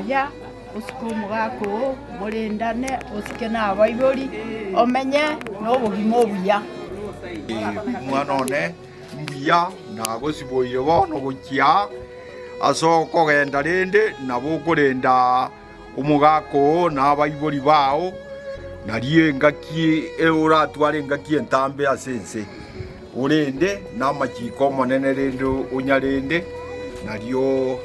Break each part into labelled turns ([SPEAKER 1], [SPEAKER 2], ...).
[SPEAKER 1] amaya, osike omogaka oo, morendane, osike na abaibori, omenye nobogima obuya.
[SPEAKER 2] Omwana one mbuya nagosiboire bono gochia ase okogenda rende nabo okorenda omogaka oo na abaibori bao, nario engaki oratware engaki entambe ase ense. Orende namachiko 'Omonene rende onyarende, nario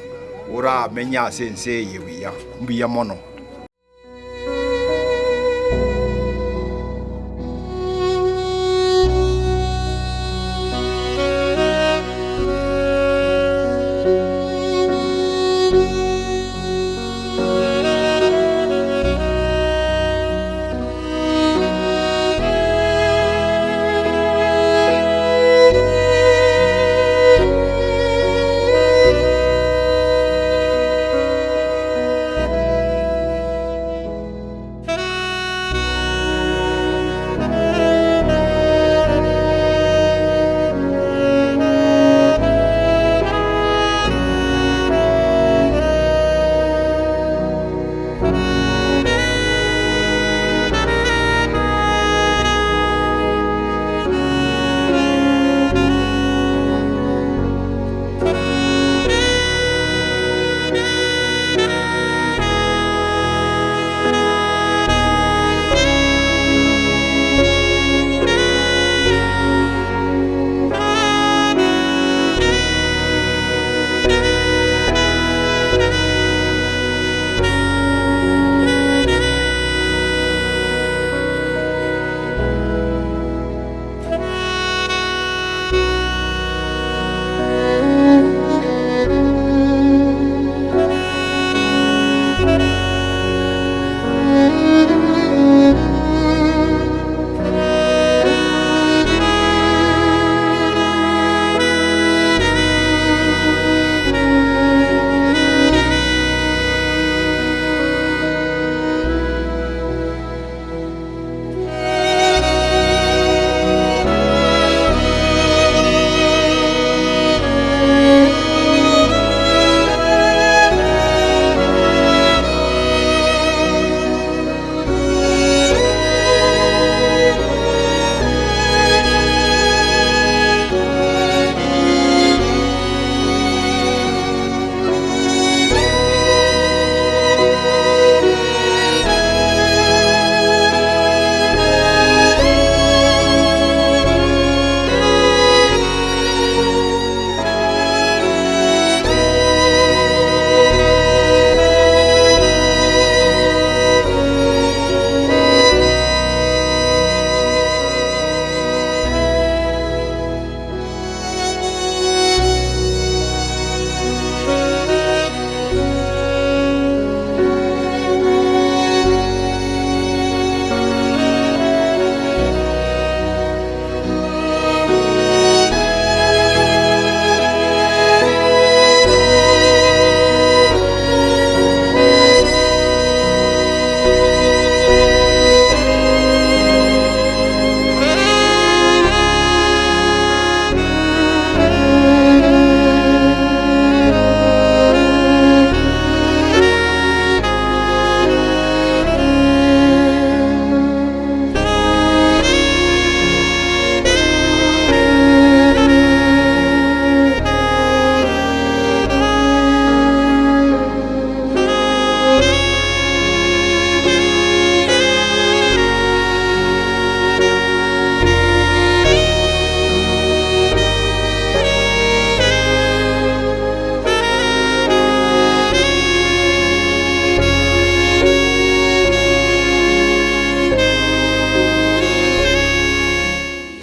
[SPEAKER 2] oramenye ase ense eye buya. Mbuya mono.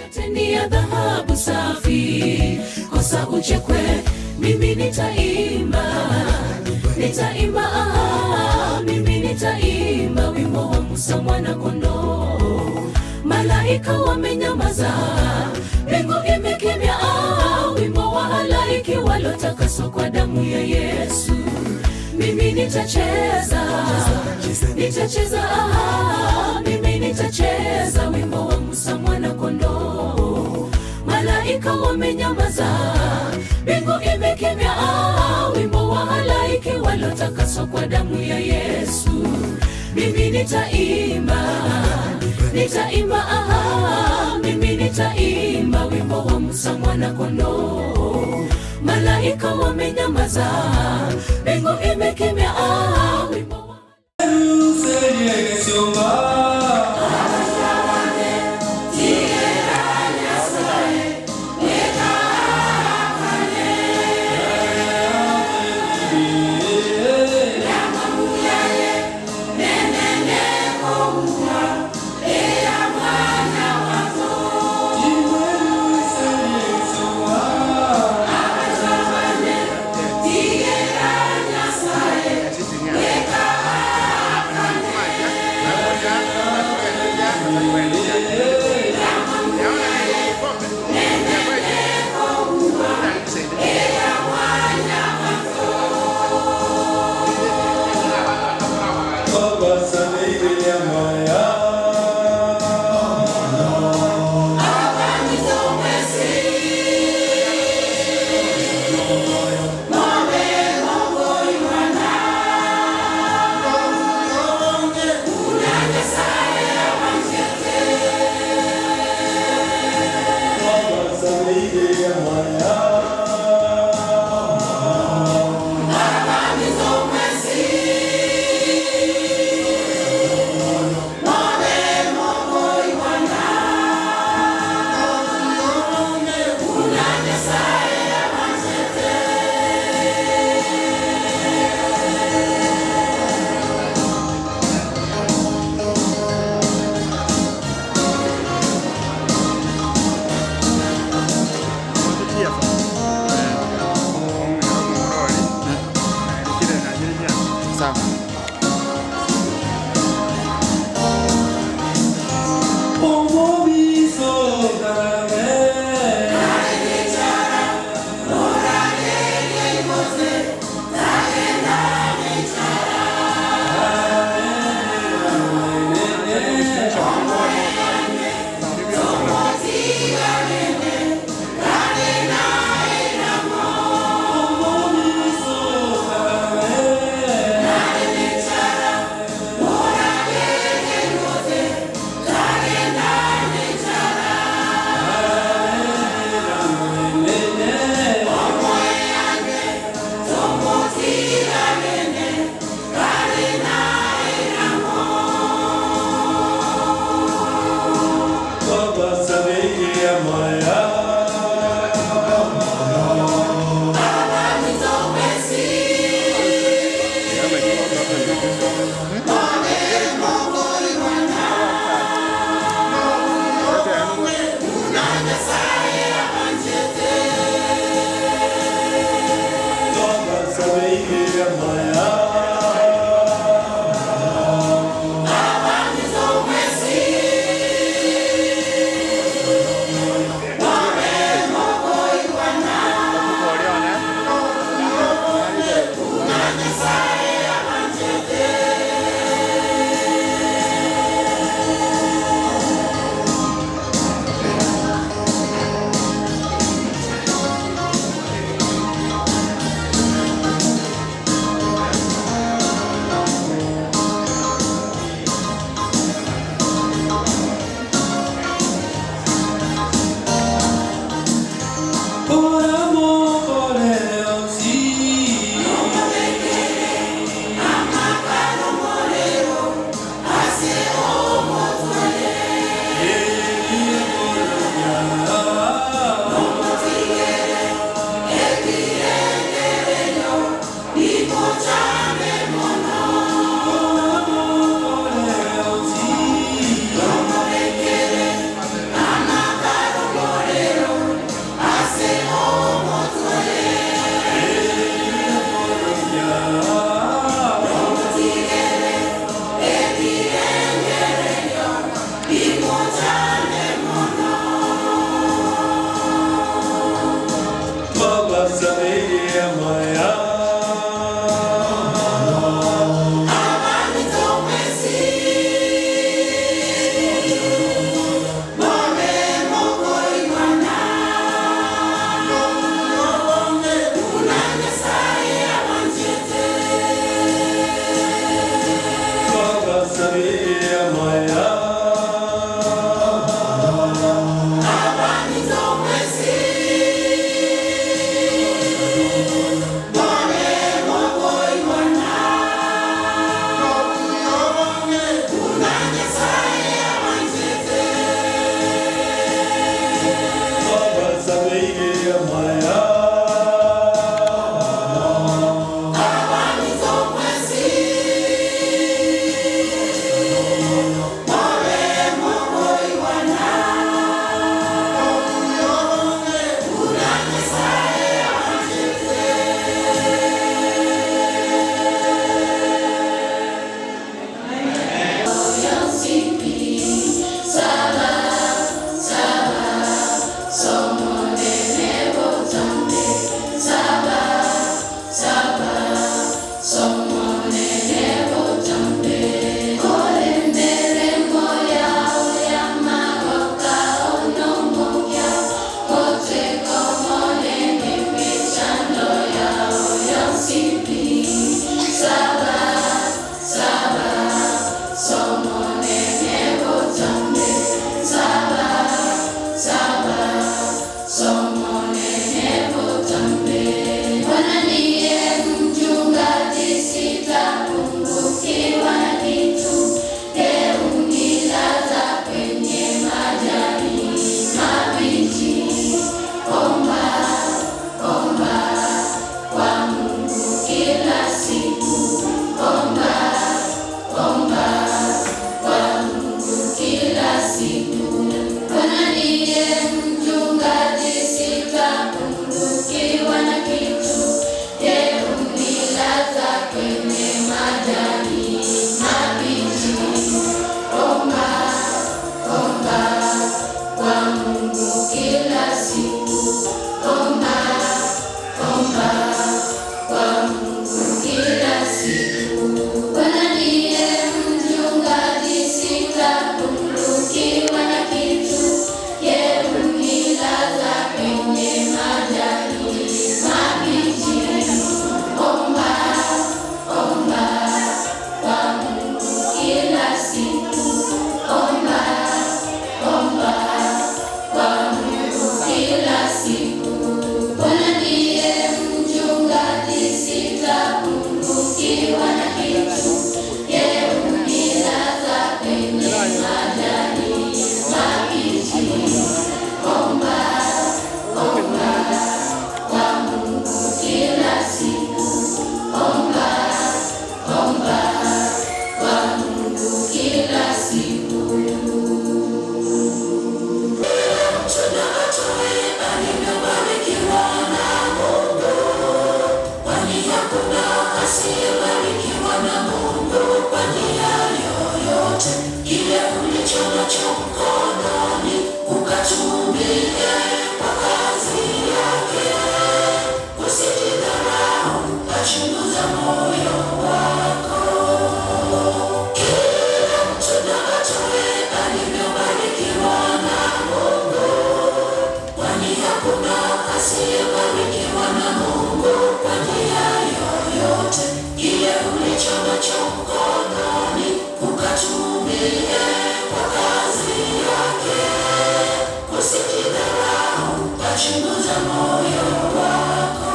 [SPEAKER 3] Yote ni ya dhahabu safi, kosa uchekwe, mimi nitaimba, nitaimba, ah, mimi nitaimba wimbo wa Musa mwana kondoo. Malaika wamenyamaza, mbingu imekimya, ah, wimbo wa halaiki waliotakaswa kwa damu ya Yesu. Mimi nitacheza, nitacheza, ah, mimi nitacheza wimbo wa Musa mwana kondoo. Malaika Malaika wamenyamaza, mbingu imekimya, wimbo wa halaiki waliotakaswa kwa damu ya Yesu. Mimi nitaimba, nitaimba, aha, mimi nitaimba wimbo wa Musa mwana kondoo. Malaika wamenyamaza, mbingu imekimya, wimbo wa yoyote, kile ulicho nacho mkononi ukatumie kwa kazi yake. Usijidharau, achunguza moyo wako. Kila mtu na atoe alivyobarikiwa na Mungu, kwani hakuna asiyebarikiwa na Mungu kwa njia yoyote. Kile ulicho nacho mkononi ukatumie kwa kazi yake. Usijidharau, achunguza moyo wako.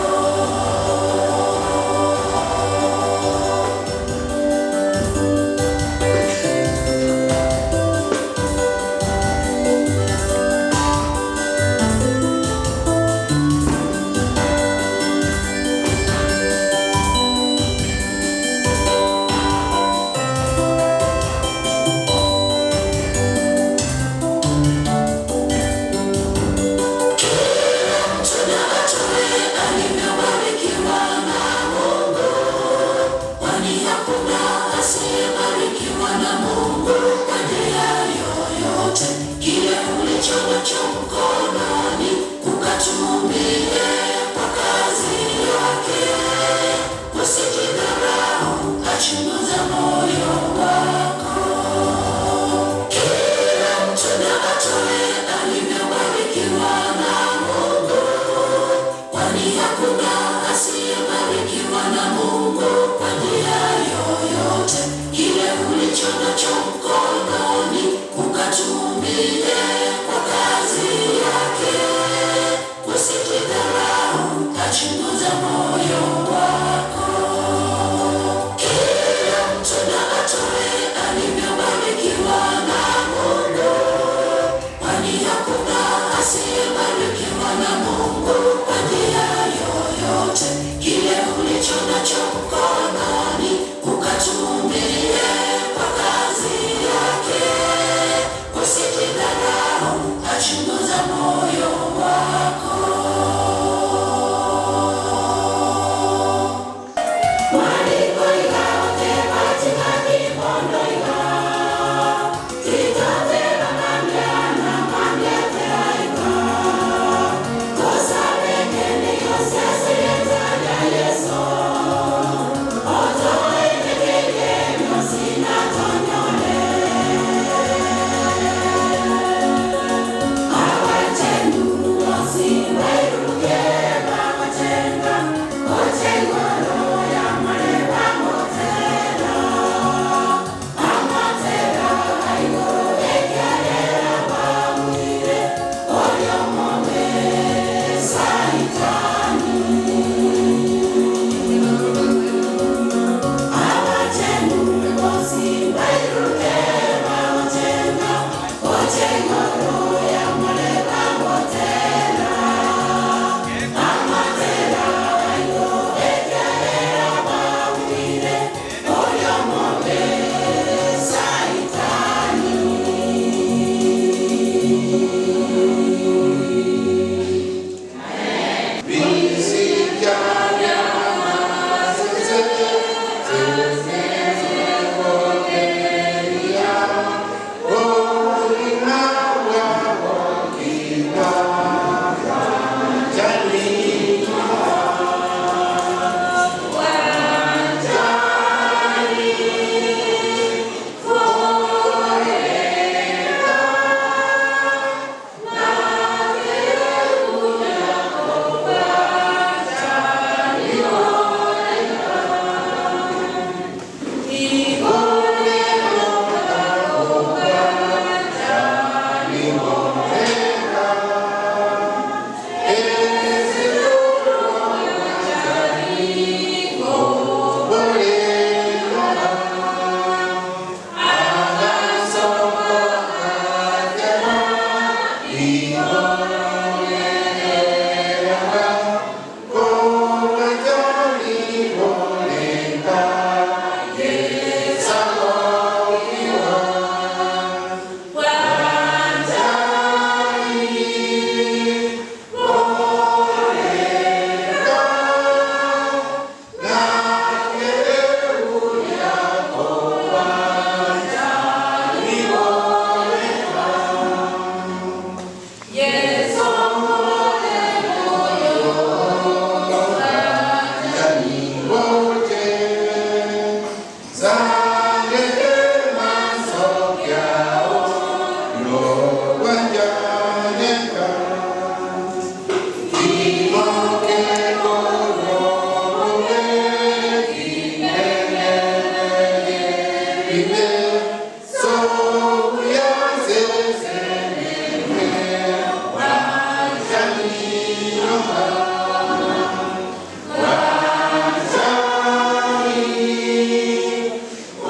[SPEAKER 3] Kila mtu na atoe alivyobarikiwa na Mungu, kwani hakuna asiyebarikiwa na Mungu kwa njia yoyote. Kile ulicho nacho mkononi ukatumie kwa kazi yake. Usijidharau, achunguza moyo wako. Kila mtu na atoe alivyobarikiwa na Mungu, kwani hakuna asiyebarikiwa na Mungu kwa njia yoyote. Kile ulicho nacho mkononi ukatumie kwa kazi yake. Usijidharau, achunguza moyo wako. Kila mtu na atoe alivyobarikiwa na Mungu, kwani hakuna asiyebarikiwa na Mungu kwa njia yoyote. Kile ulicho nacho mkononi ukatumie kwa kazi yake. Usijidharau, achunguza moyo wako.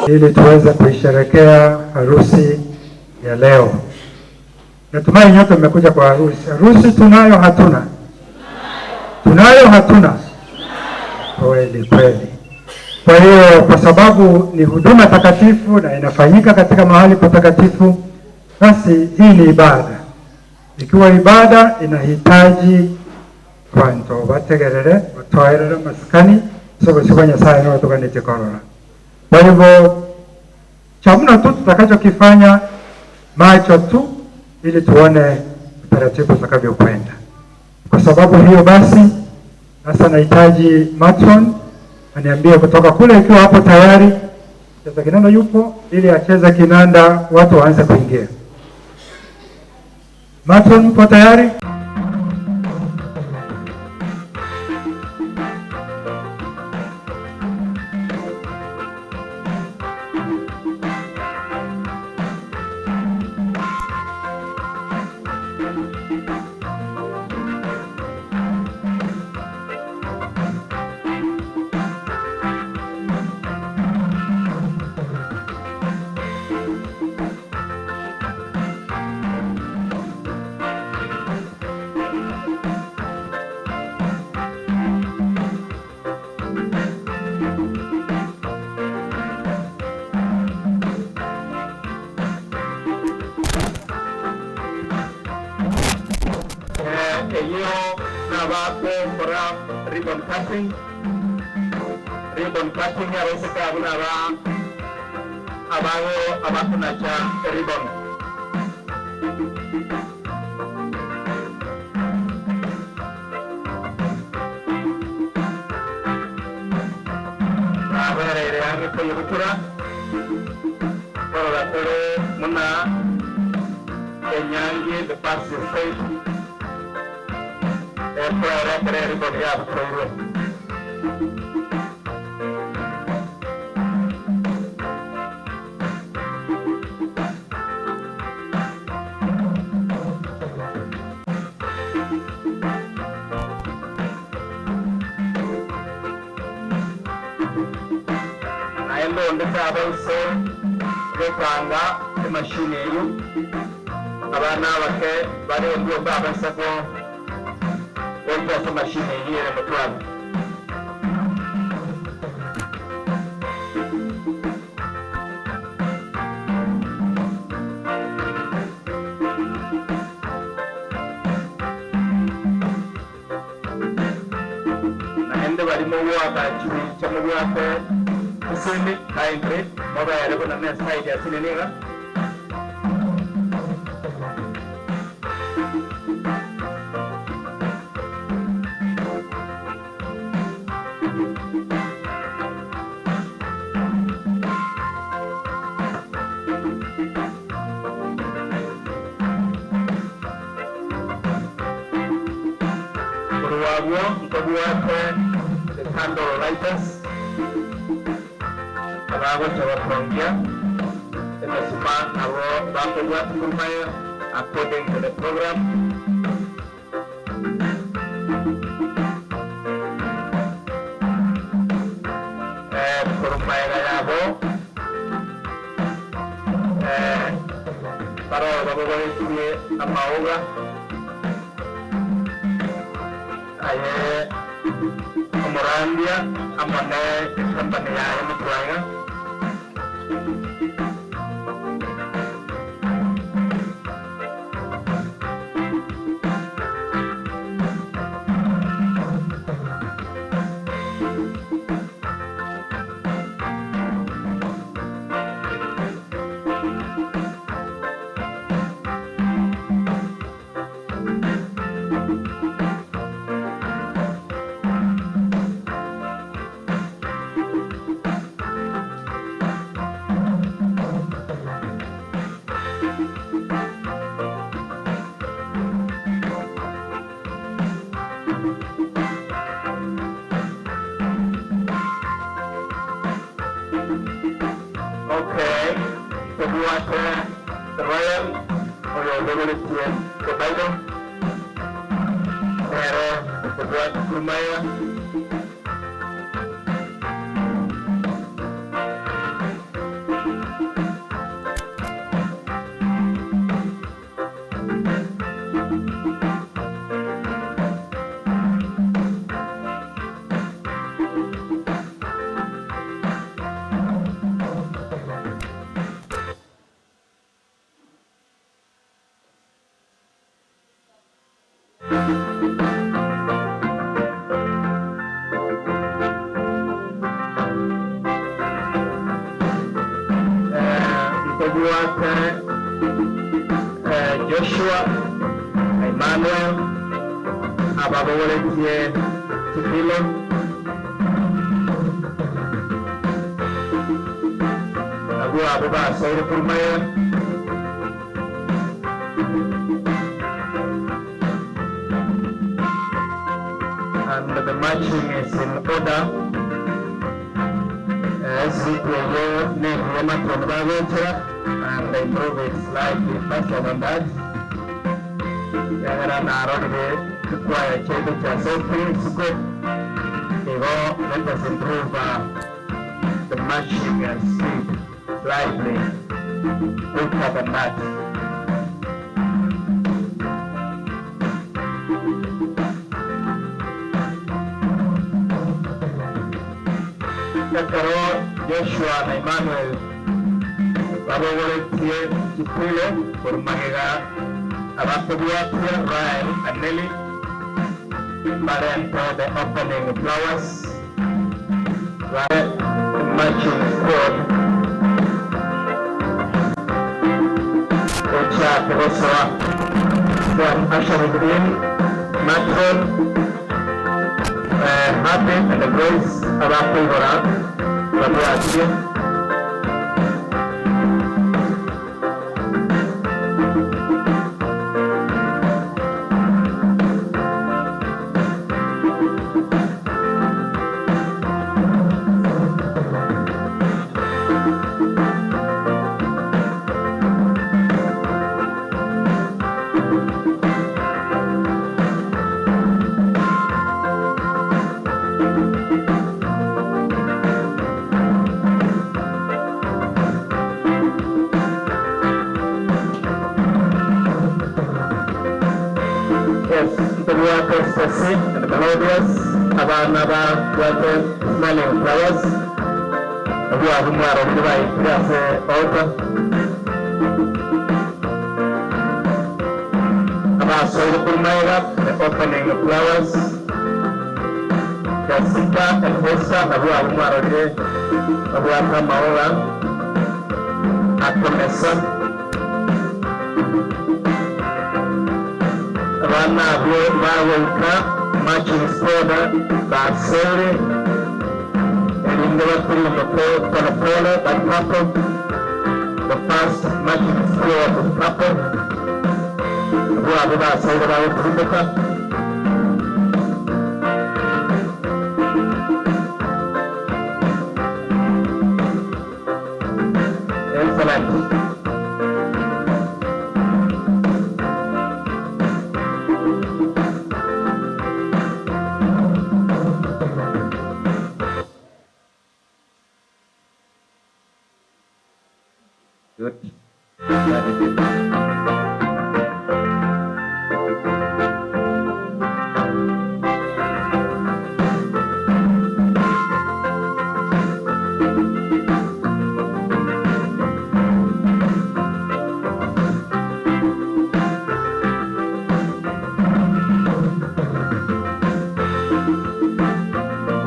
[SPEAKER 4] Ili tuweze kuisherekea harusi ya leo. Natumai nyote mmekuja kwa harusi. Harusi tunayo hatuna? Tunayo hatuna? Kweli kweli. Kwa hiyo kwa sababu ni huduma takatifu na inafanyika katika mahali patakatifu, basi hii ni ibada. Ikiwa ibada inahitaji kwanto bategerere batoerere masikani sogosigwa Nyasaye notuganĩtie korora. Kwa hivyo cha mno tu tutakachokifanya macho tu, ili tuone utaratibu utakavyokwenda. Kwa sababu hiyo basi, sasa nahitaji matron aniambie kutoka kule, ikiwa hapo tayari cheza kinanda yupo, ili acheze kinanda, watu waanze kuingia. Matron, mpo tayari?
[SPEAKER 5] Eyio nabakokora ribbon cutting, ribbon cutting abaiseke abwo naba abago abakonacha ribbon. Babereire ang'e koyebutura korora tore muna enyangi the first state ekoerekere ribbon yabutoirwe. Naende onde tabaise gopanga emashini eyo abana abake bare ndio babaisako goika ase emashini eyio ere motwaro. Naende barimo gwaka chibicha mobwate kusini kindly mobere buna ne side ya sini niga. Korwabwo nkobwate the candle lighters abagocha batongia emesuma nabo bakobwate korumayo according to the program. Korumaega yabo baro babogoretie amauga aye omorambia amone ekampani yaye motwaiga. Tobwate Ryan oyo obogoretie the Bible, nere okobwata kurumaya. Ntobwate Joshua na Emmanuel ababogoretie chipilo. Abwo abo basoire kurumaya. And the marching is in order. Sikuyo ne matron bagochera and they improve it slightly faster than that. Yagara narorire kikwaya chetu cha Sophie Square. Igo let us improve the marching speed slightly quicker than that. Ekero Joshua na Emmanuel babogoretie chipilo korwa magega abakobwatia Ryan and Nelly barente the opening flowers bare marching squad ochake gosoa from ushering in matron Happy and Grace abakoibora babwatie. Yes, ntobwate Stacy and Melodious abana babwate smiling flowers abwo abwo mwarorire baitire ase altar abasoire kurumaiga the opening flowers Jacinta and Esther abwo abwo mwarorire babwate amaoga akomesa abana abwo bagoika marching squad basere erinde batirimboke polepole but purple the first marching squad is purple abwo abo basoire bagotirimboka. Excellent.
[SPEAKER 6] Good. Very good.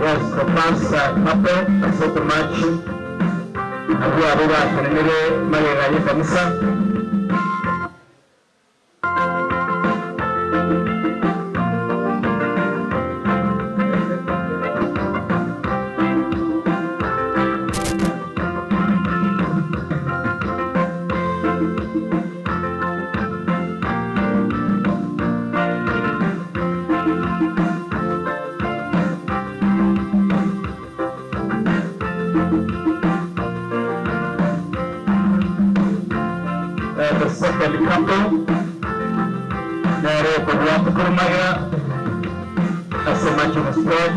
[SPEAKER 5] Yes, the first couple ase march abwo abo batenenere magega y'ekanisa. The second couple nere okobwata korwa magega ase matching squad.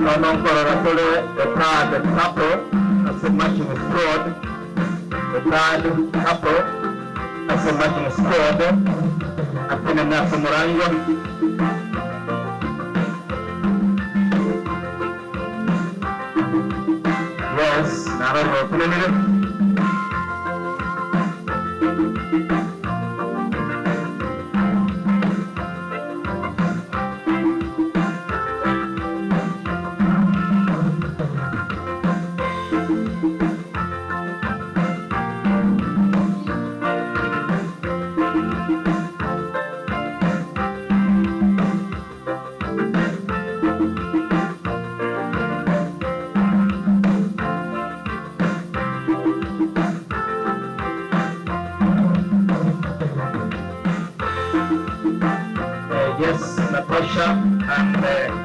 [SPEAKER 5] Bono nkorora tore the third couple ase matching squad, the third couple ase matching squad, atenene ase omorango. Yes, narorire otenenire. Yes, Natasha and and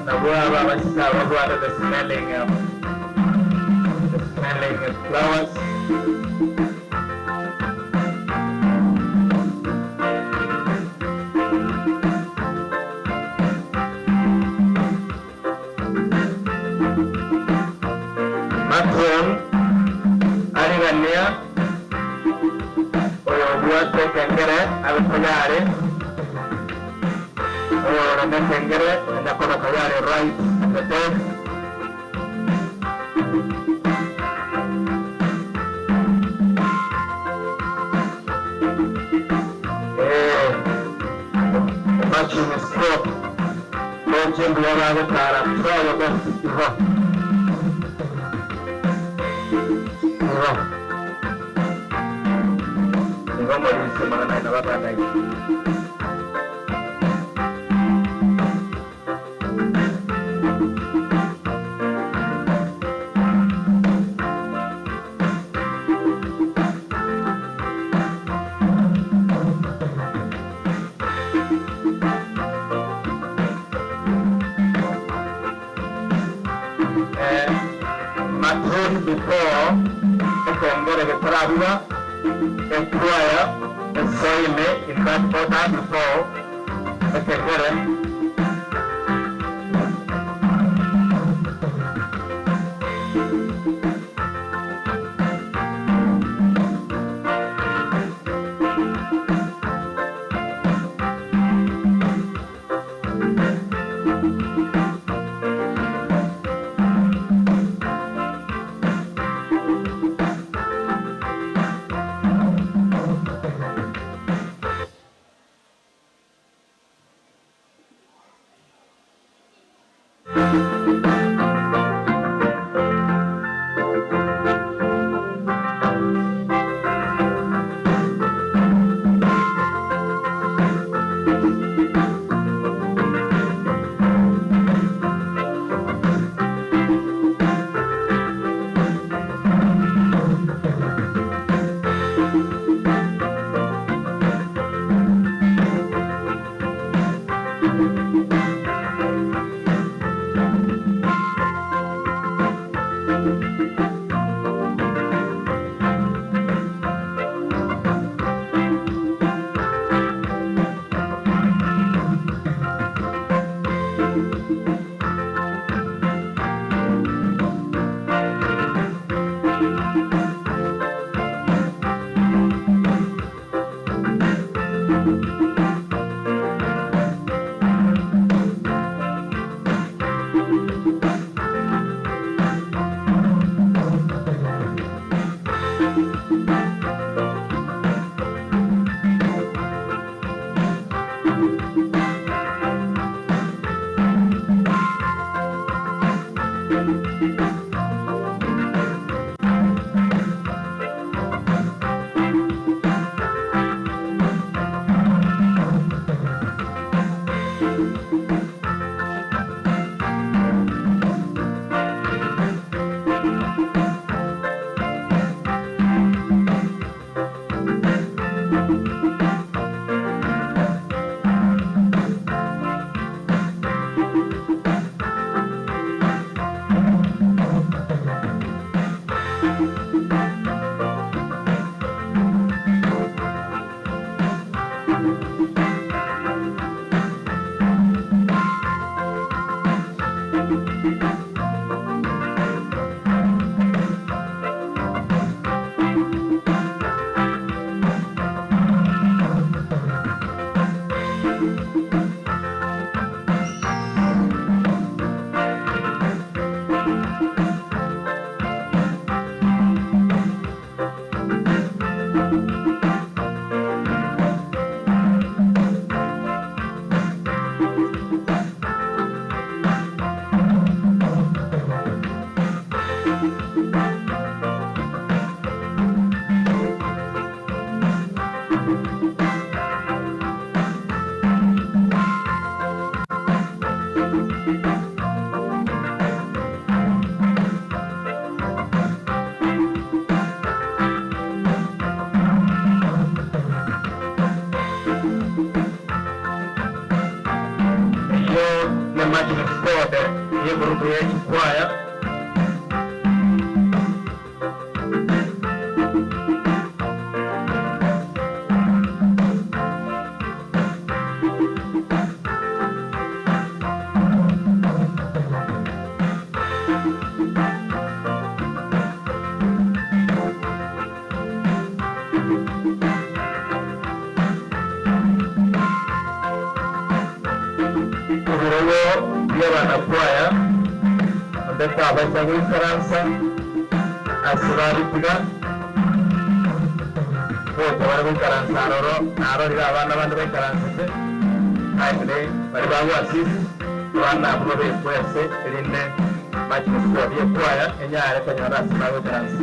[SPEAKER 5] nabwo aba abasike aba babwate the smelling the smelling flowers. Matron arigania oyo obwate ekengere abe tayari, oyo ore na ekengere enda koba tayari right at the desk. Eh, matching squad bonche mbuya bagotara, try your best igo igo igo morise magana ina babandai. Eh, matron before ekengere getarabuga, ekwaya esoime in that order before ekengere. Eyio ne marching squad ye group ye chikwaya. Ebirogo bi'abanakwaya onde tabaisa goikaransa ase babitiga gocha bare goikaransa aroro narorire abana bande baikaransete kindly bari bagoasist abana abwo babekwe ase erinde marching squad y'ekwaya enyare konyora ase bagoikaransa.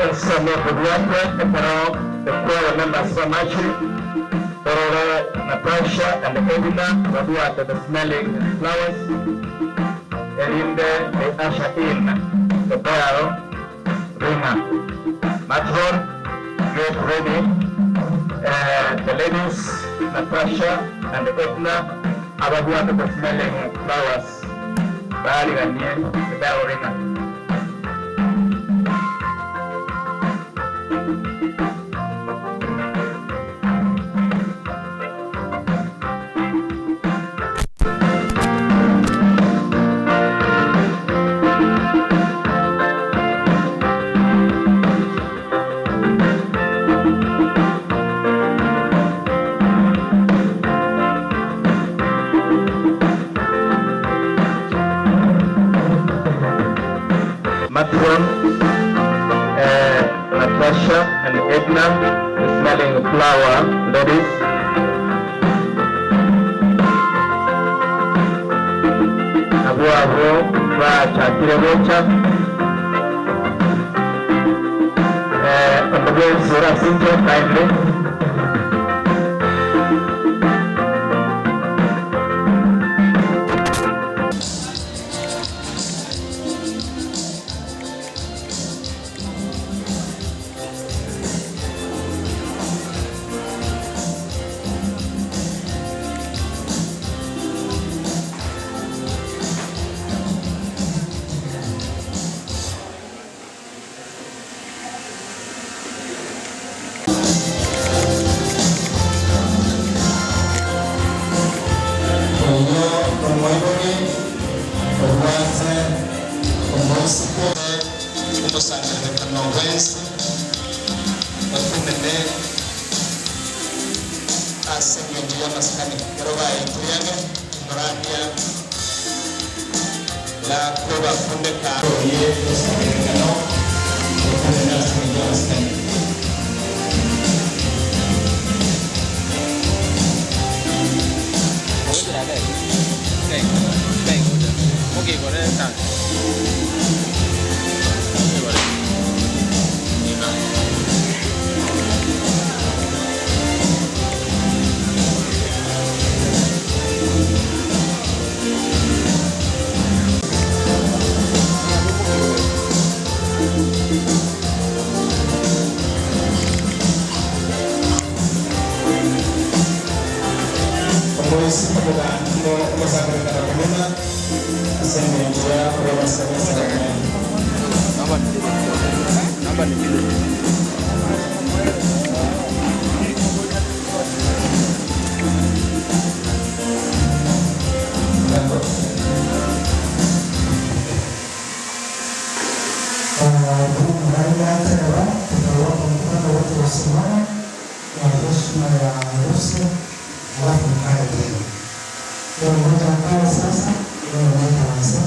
[SPEAKER 5] Ensemo kobwate ekero the choir members bamachire orore Natasha and Edna babwate the smelling flowers erinde they usher in the bell ringer. Matron, get ready. The ladies, Natasha and Edna, ababwate the smelling flowers bariganie the bell ringer. Matron, Natasha and Edna, the smelling flower ladies. Nabo abo bachakire gocha ondogwensura sinje kindly.
[SPEAKER 7] Batenene ase engencho y'amasikani. Ekero baetire ang'e, omorandia nakobakundeka. Oye omosangererekano, otenene ase engencho y'amasikani. Omoiseke omogambi omosangererekano tenena ase engencho ya kobasaria esakramenti.
[SPEAKER 4] Buna tutawapa mkutano wote wasimama kwa heshima ya harusi, alafu mkae tena. Kwa mmoja akae sasa, wewe mweka wasa.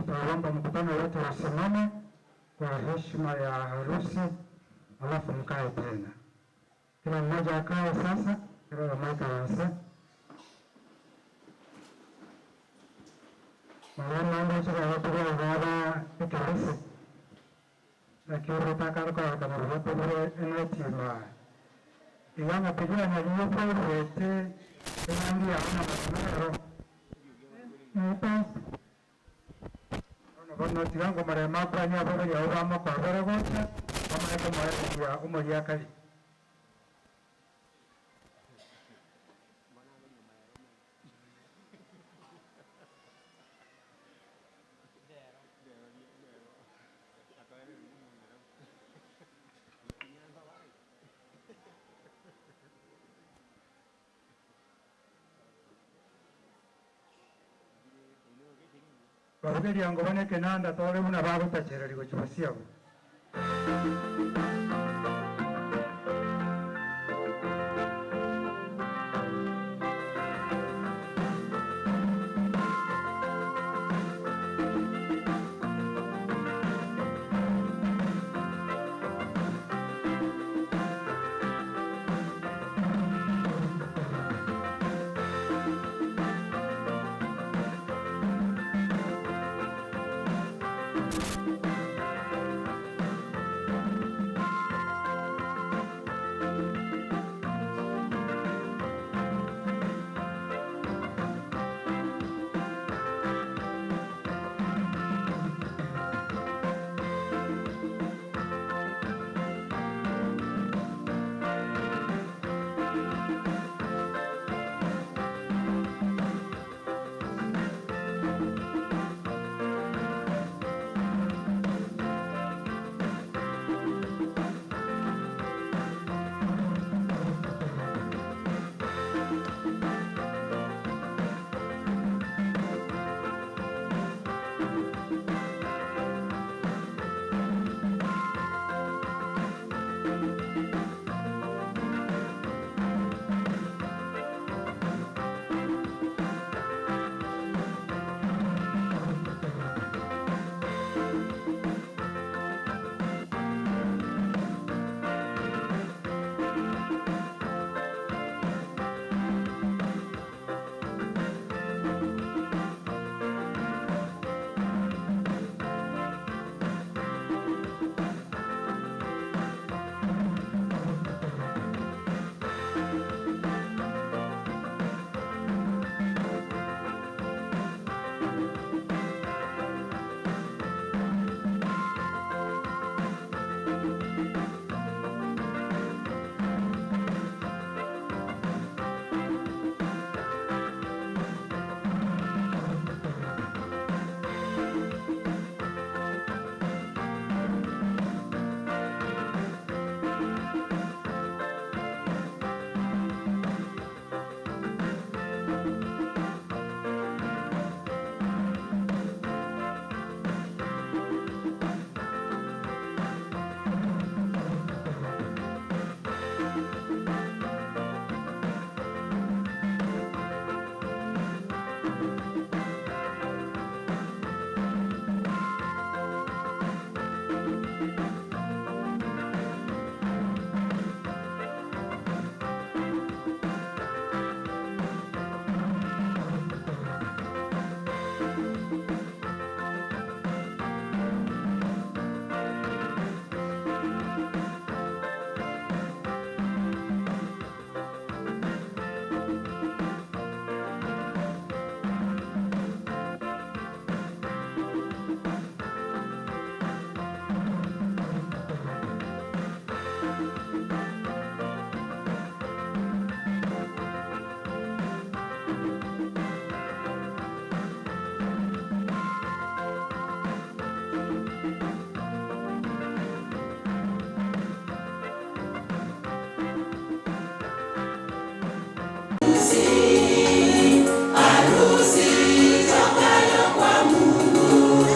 [SPEAKER 4] Tutaomba mkutano wote usimame kwa heshima ya harusi, alafu mkae tena. Kila mmoja akae sasa, kila mmoja wase Marama chikagotugogaba ekeresi nakio otakarokororekana buya tobure enetima iga ng'ategira nariyo kweruete erangi yao na matomero bono bono tiga ngomorema akorania ababori abo bamokobere gocha bamanye komoereria omoriakari. Barugeria ngo bane kenanda tore buna bagotachereri gochia bosiabo.
[SPEAKER 3] Harusi tokayo kwa Mungu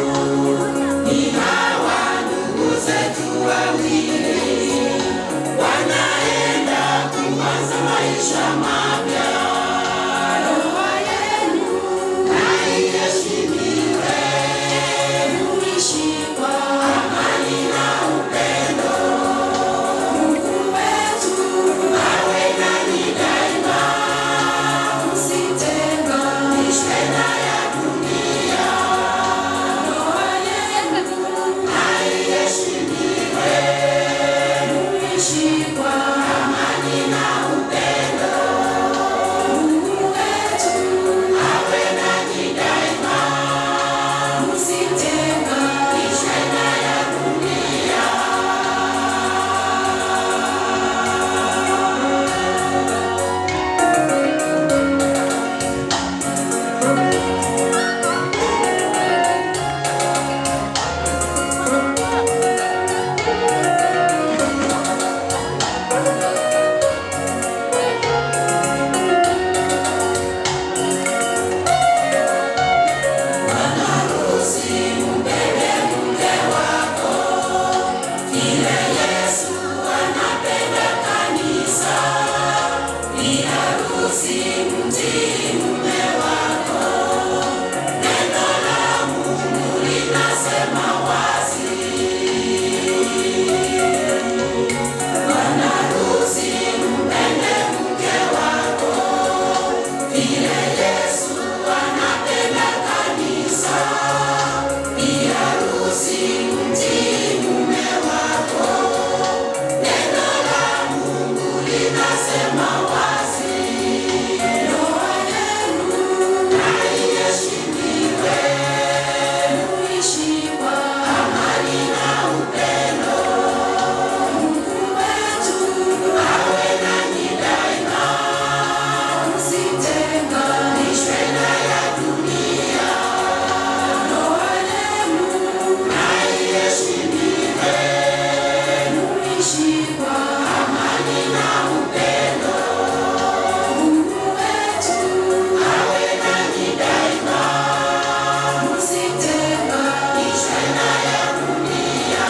[SPEAKER 3] ni hawa ndugu zetu wawili wanaenda kuanza maisha mapya. Ndoa yenu na iheshimiwe. linasema wazi. Bwana harusi, mpende mke wako vile Yesu anapenda kanisa. Bi harusi, mtii mume wako. Neno la Mungu linasema wazi. Ndoa yenu na iheshimiwe, muishi kwa amani na upendo. Mungu wetu awe nanyi daima, msitenganishwe na ya dunia. Ndoa yenu na iheshimiwe, muishi kwa amani na upendo. Mungu wetu awe nanyi daima, msitenganishwe na ya dunia.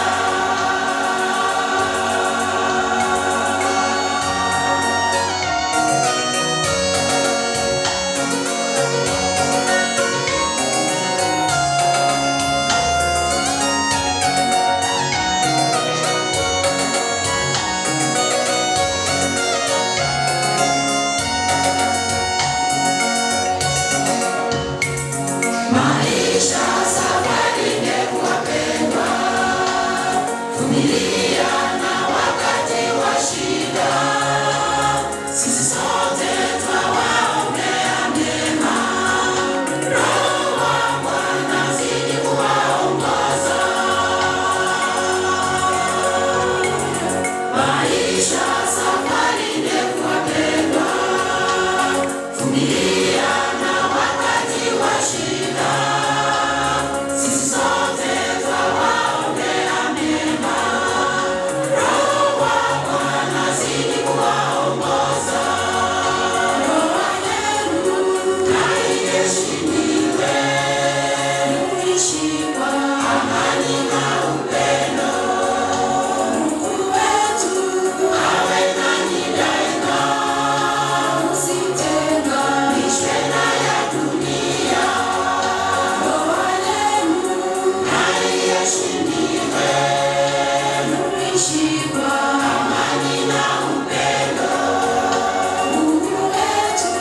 [SPEAKER 3] Maisha safari ndefu wapendwa, vumilia na wakati wa shida, sisi sote twawaombea mema. Roho wa Bwana zidi kuwaongoza. Maisha safari ndefu wapendwa, vumilia na wakati wa shida, sisi sote twawaombea mema. Roho wa Bwana zidi kuwaongoza. Ndoa yenu na iheshimiwe, muishi kwa amani na upendo. Mungu wetu awe nanyi daima, msitenganishwe na ya dunia. Ndoa yenu na iheshimiwe, muishi kwa amani na upendo. Mungu wetu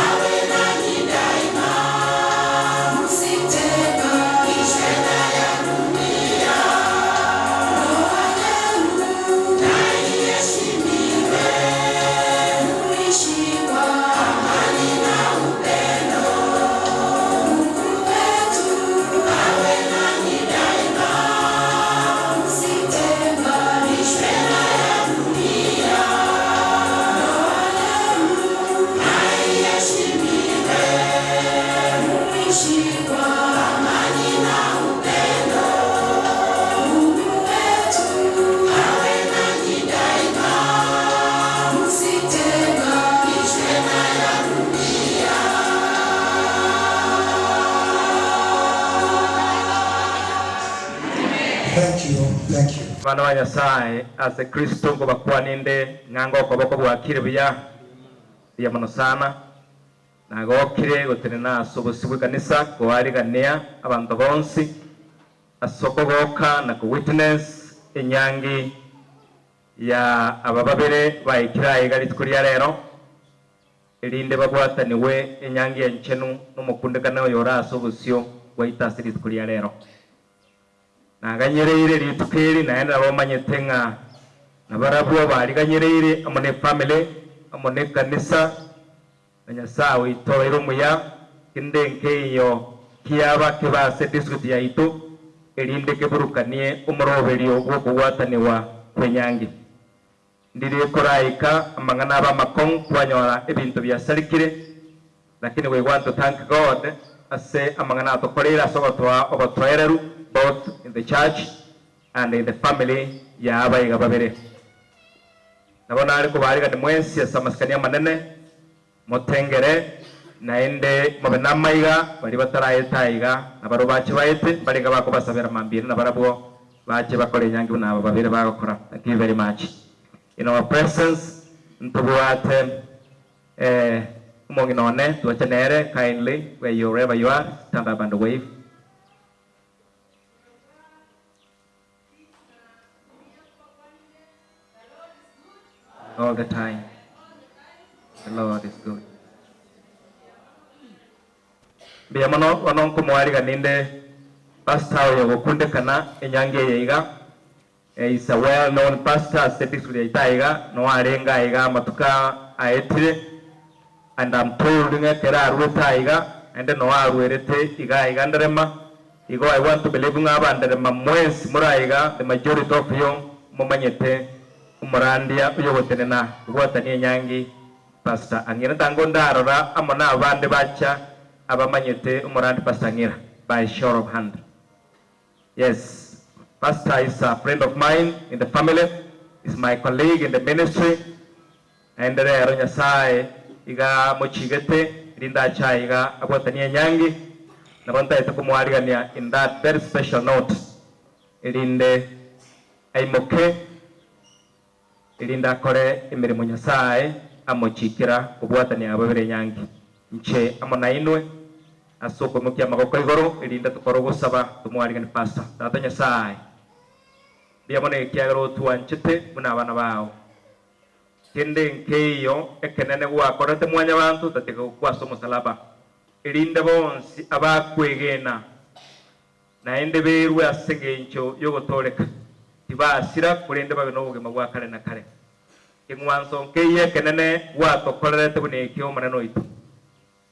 [SPEAKER 3] awe nanyi daima, msitenganishwe na ya dunia. Ndoa yenu na iheshimiwe, muishi kwa amani na upendo. Mungu wetu awe nanyi daima, msitenganishwe na ya dunia. Ndoa yenu na iheshimiwe, muishi kwa amani na upendo. Mungu wetu awe nanyi daima, msitenganishwe na ya dunia.
[SPEAKER 7] Thank you, thank you.
[SPEAKER 5] Abana ba Nyasae ase Kristo nkobakwana inde ng'a ngokoboko bwakire buya, buya mono sana. Nagokire gotenena ase obosio bw'ekanisa koarigania abanto bonsi ase okogoka na kowitness enyangi ya aba babere baikire aiga rituko ria rero, erinde babwatanigwe enyangi enchenu nomokundekane oyore ase obosio bwaito ase rituko ria rero. Naganyereire rituko eri naende nabo omanyete ng'a nabarabwo bariganyereire amo ne efamily amo ne ekanisa na Nyasae oito obaire omuya, kende nkeiyo kiaba kebe ase district yaito erinde keburukanie omoroberio bw'okobwatanigwa kw'enyangi. Ndire koraika amang'ana abe amakong'u kwanyora ebinto biasarikire, lakini we want to thank God ase amang'ana atokoreire ase ogotoa obotoereru both in the church and in the family ya abaiga babere. Nabo nare kobaarigania mwensi ase amasikani amanene, motengere, naende mobe namaiga, baria bataraeta aiga, nabarabwo bache baete, mbarenge bakobasabera mambia ere nabarabwo bache bakore enyangi buna aba babere bagokora. Thank you very much. In our presence ntobwate eh, omong'ina one twache nere, kindly where you wherever you are, stand up and wave.
[SPEAKER 6] All the time. The Lord is good. Mbuya mono bono nkomoarigania inde pastor oyo ogokundekana enyangi eye iga. He is a well known pastor ase district yaito aiga, noo arenge aiga amatuko aetire and am told ng'a ekero aruete aiga naende noo aruerete iga aiga Nderema, igo I want to believe ng'a abanderema mwensi more aiga the majority of you momanyete omorandia oyogotenena kobwatania enyangi Pastor Ang'ira. Ntango ndarora amo nabande bacha abamanyete omorandi Pastor Ang'ira by show of hand. Yes pastor is a friend of mine in the family, is my colleague in the ministry, naende rero Nyasaye iga amochigete rinde ache aiga abwatanie enyangi, nabo ntaete komoarigania in that very special note erinde aimoke erinde akore emeremo Nyasae amochiikera kobwatania aba babere enyangi, inche amo nainwe, ase okoimokia amaboko igoro, erinde tokore ogosaba tomoariganie Pastor. Tata Nyasae, mbuya mono ekiagera otwanchete buna abana bao. Kende nkeiyo ekenene gwakorete mwanyabanto otatiga gokwa ase omosalaba, erinde bonsi abakwegena Naende berue ase engencho y'ogotooreka, tibasira, korende babe nobogima bwa kare na kare. Keng'wanso nkeiyo ekenene gwatokorerete buna ekio Omonene oito.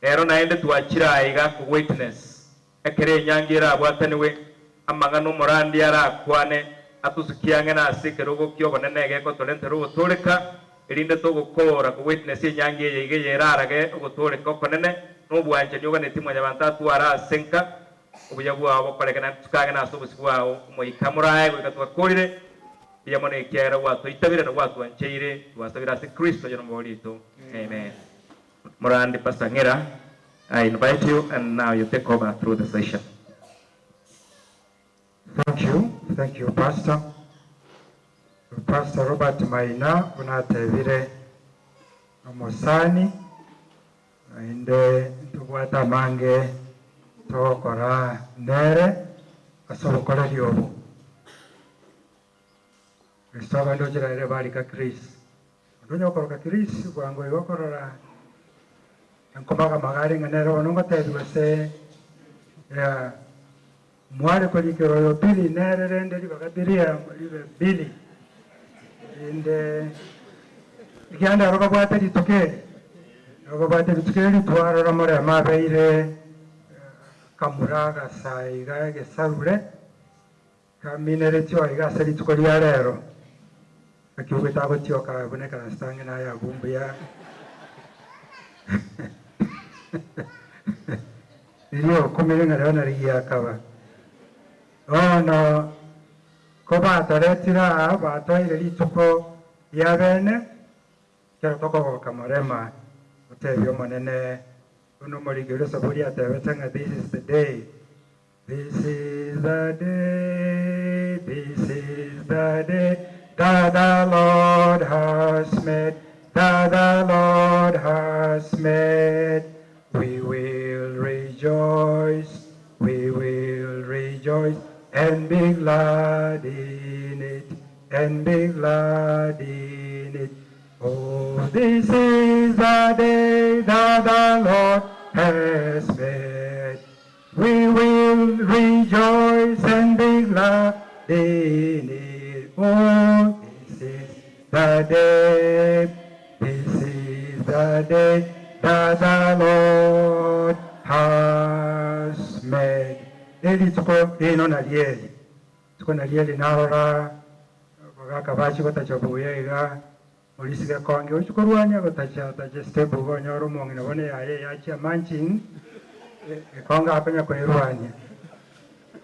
[SPEAKER 6] Rero naende twachire aiga kowitness ekero enyangi erabwatanigwe, amang'ana omorandia arakwane atosukie ang'e nase ekerogo ki'obonene egekotorentera ogotooreka, erinde togokoora kowitness enyangi eye iga eyerarage ogotooreka okonene na obwanchani oganetie Mwanyabanto atware ase nka. Obuya bwao bokoreke naende tokaagene ase obosio bwao, Omoika morae goika twakoorire. Mbuya mono ekiagera gwatoitabire na gwatwancheire, twasabire ase Kristo oyo nomobori oito. Amen. Morandi Pastor Ng'ira, I invite you and now you take over through the session.
[SPEAKER 4] Thank you, thank you Pastor. Pastor Robert Maina buna atebire nomosani Naende ntobwate amange togokora nere ase obokoreri obo. Kristo abande ochire ere barika Chris. Onde onye okoroka Chris bwango igo okorora enkomagamaga are ng'a nere bono ngotebi gose yeah mware korikera oyo Billy nere rende ribaga biria ribe Billy rende ekiagera aro babwate rituko eri aro babwate rituko eri twarora moremo abeire kamura agasae iga egesarure kamineretio aiga ase rituko ria rero naki obwete agotioka buna ekarasita ang'e naye abwo mbuya Riria okumire ng'a rero narigia akaba. Bono kobatoretire aa, batoire rituko ria bene, ekero tokogoka morema, otebie Omonene, buna omoriki oria Saburi atebete ng'a this is the day, this is the day, this is the day that the Lord has made, that the Lord has made. We will rejoice, we will rejoice and be glad in it, and be glad in it. Oh, this is the day that the Lord has made. We will rejoice and be glad in it. Oh, this is the day, this is the day that the Lord has made. Erituko rino nario eri, rituko nario eri narora abagaka bachia gotacha buya iga, Morisi gekonge gochia korwania gotacha tacha step igo onyore omong'ina bono yaye yachia munching gekonge akonya koerwania.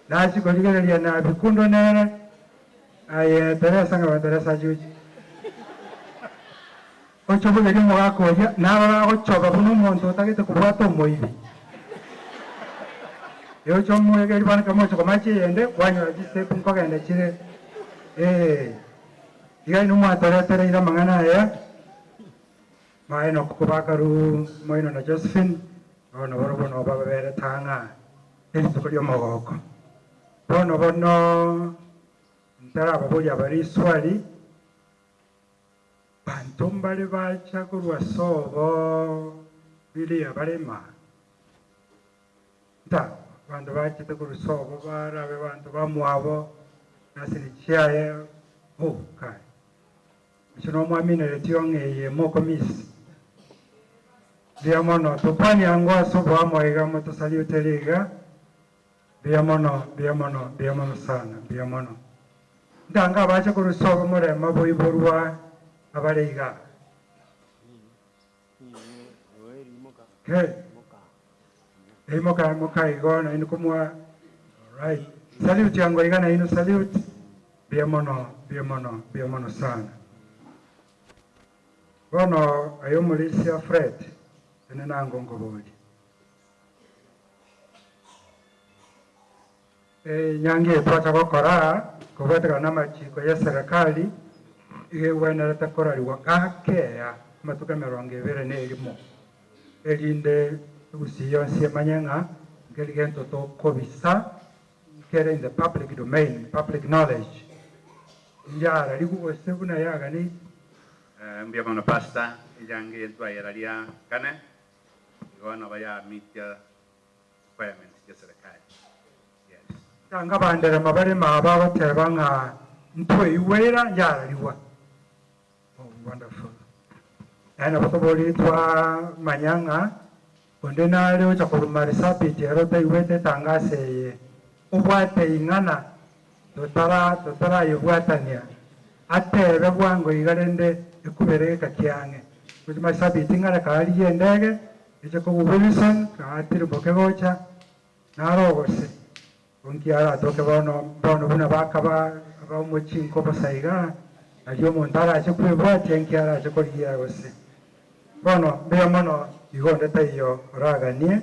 [SPEAKER 4] Nachia korigereria na bikundo nere aye Teresa ng'a Teresa achia gochia gochia obogeria omogaka oria narora agochoba buna omonto otagete kobwata omoibi. Eocha omoegeri bono ekero mogochia komacha eyende kwanyora chistep nkogenda chire eeh. Iga inwe mwatoretereire amang'ana aya, maye nokobakaru moino na Josephine, bono barobwo nabo baberete ang'a nerituko ri'omogoko. Bono bono ntarababoria abare iswali, banto. Abanto mbare bacha korwa sobo biria barema. Nta, abanto bachete korwa sobo barabe abanto bamwabo nasini chiaye oh kai. Inche nomwaminereti ong'eye mokomisi. Mbuya mono tokwanie ango ase oboamo iga motosaliutere iga. Mbuya mono, mbuya mono, mbuya mono sana, mbuya mono. Ntange abache korwa sobo morema boiborwa abare igaa. Okay. Imoka imoka igo nainwe komwa alright. Salute yango iga nainwe salute. Mbuya mono, mbuya mono, mbuya mono sana. Bono aye omorisia Fred, ene nango nkoborie. Enyangi eye twacha gokora aa, kobwatekana namachiko y'eserekari, iga egwenerete korarigwa gakea amatuko 21 erinde egusii yonsi emanye ng'a nkeri gento tokobisa nkere in the public domain, public knowledge, yararigwe gose buna yaganetie.
[SPEAKER 8] Mbuya mono Pastor, enyangi eye ntwayeraria kane, igo nabo yamitia requirements chia serikali yes.
[SPEAKER 4] Tanga banderema bare maa bagoteba ng'a ntweigwera yararigwa. Oh wonderful. Naende nabo tobori twamanya ng'a onde nare ocha korwa Marsabit ere otaigwete etangaso eye obwate ing'ana totara totarayebwatania atebe bwango iga rende ekubere geka kiang'e. Gochia Marsabit ng'are karigie endege Eche kogwa Wilson kaatirimboke gocha, naro gose onki aratoke bono bono buna bakaba abamochinko bosa iga, aria omonto arache kwebwatia inki arache korigia gose. Bono mbuya mono igo onde taiyo oraganie,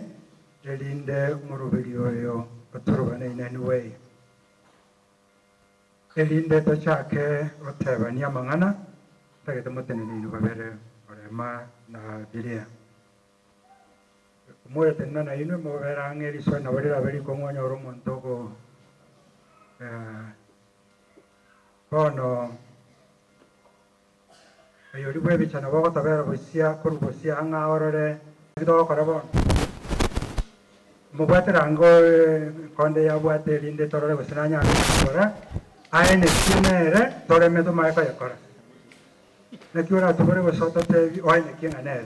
[SPEAKER 4] erinde omoroberi oyo otorobane in any way. Erinde tochake gotebania amang'ana, ntagete motenene inwe babere, Orema na Bilia. Moyotenena nainwe mobere ang'e risoe nabo rirabe rikong'u onyore omonto ogo bono oyoria bw'ebicha nabo ogotobera bosia korwa bosia ang'e aorore naki togokora bono. Mobwatera ango konde yabwate erinde torore gose nanyare gokora, aye nekie nere toreme tomanye koyekora. Naki oratobore gose ototebi oye nekie ng'a nere.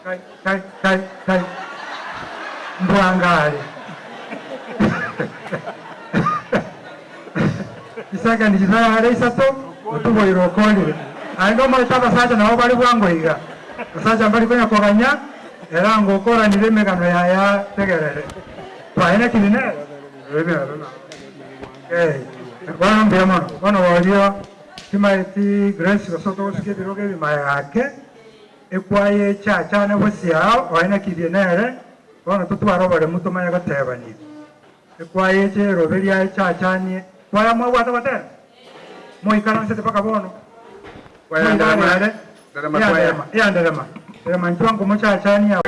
[SPEAKER 4] Kai, kai, kai, kai. Mbwanga are. Chisecond chisarare isato, otuboire okorire. Aye nomaete abasacha nabo bare bwango iga. Abasacha mbari konya koganya, era ngokoranire emegano yaya tegerere. Twaye naki nere? Eh, bono mbuya mono. Bono borio timaeti Grace gose otogosika ebirogo ebi magega ake, ekwaye echachane bosio ao, oye naki nere, bono totware oboremu tomanye gotebania. Ekwaye eche erobe riaye echachanie, kwaya mwabwate gotera? Moikaransete mpaka bono?
[SPEAKER 8] Kwaya nderema,
[SPEAKER 4] Moikarere,
[SPEAKER 8] nderema kwaya.
[SPEAKER 4] eyanderema, eyanderema, nderema inchuo nkomochachania.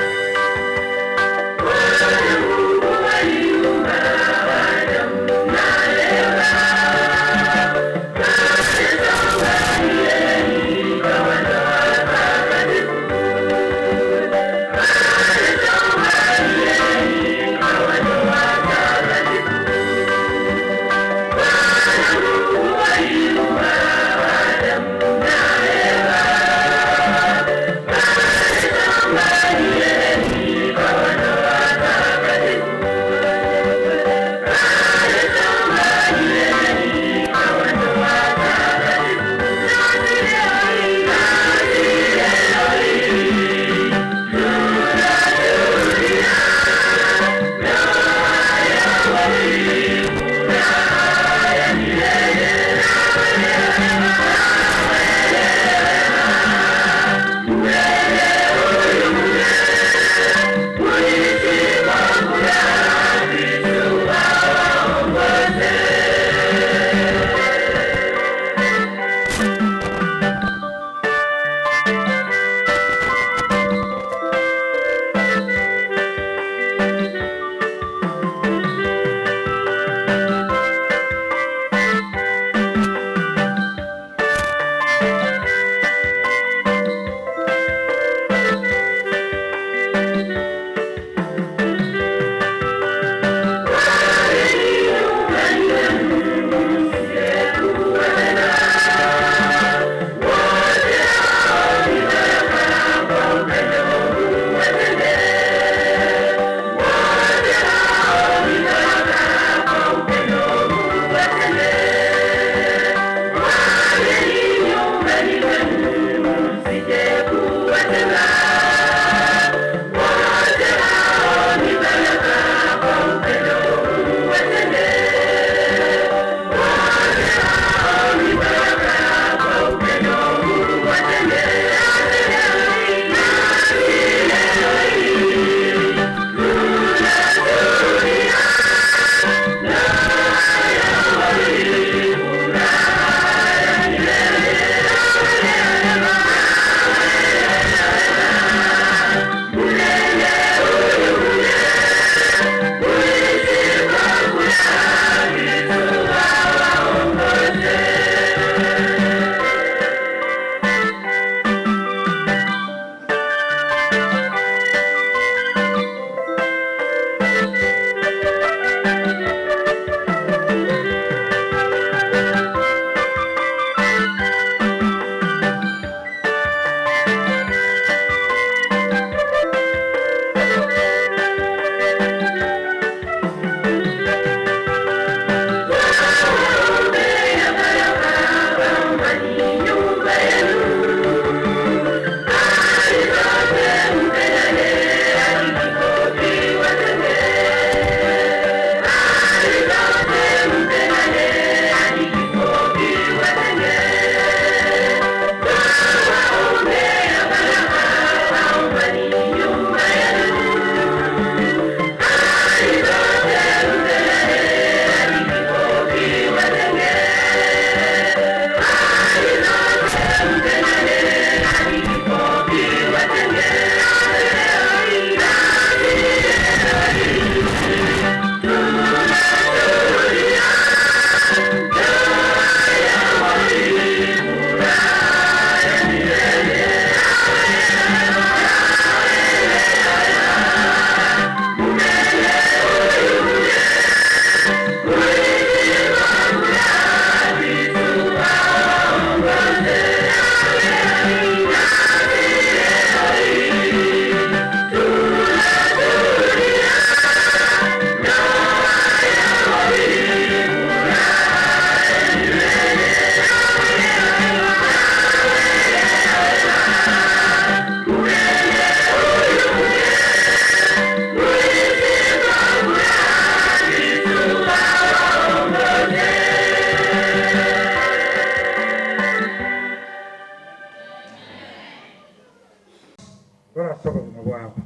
[SPEAKER 4] bare ase obogima bwabo.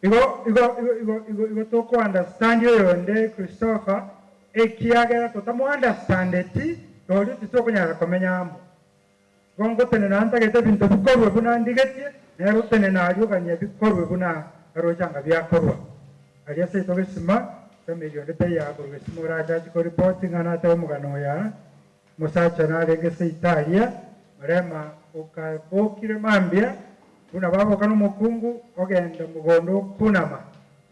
[SPEAKER 4] Igo, igo, igo, igo, igo, igo toko understand oyonde Christopher, ekiagera totamo understandeti, rorio titokonyara komenya amo. Igo ngotenena ntagete ebinto bikorwe buna ndigetie, nere otenena aria ogania bikorwe buna aroche anga biakorwa. Aria seito gesima, family onde taiyo akorwa gesima orache ache koripoti ng'a natebe omogano oyo aa, omosacha narenge seito aria, Marema okabokire mambia, buna baboka nomokungu, ogenda mogondo okunama.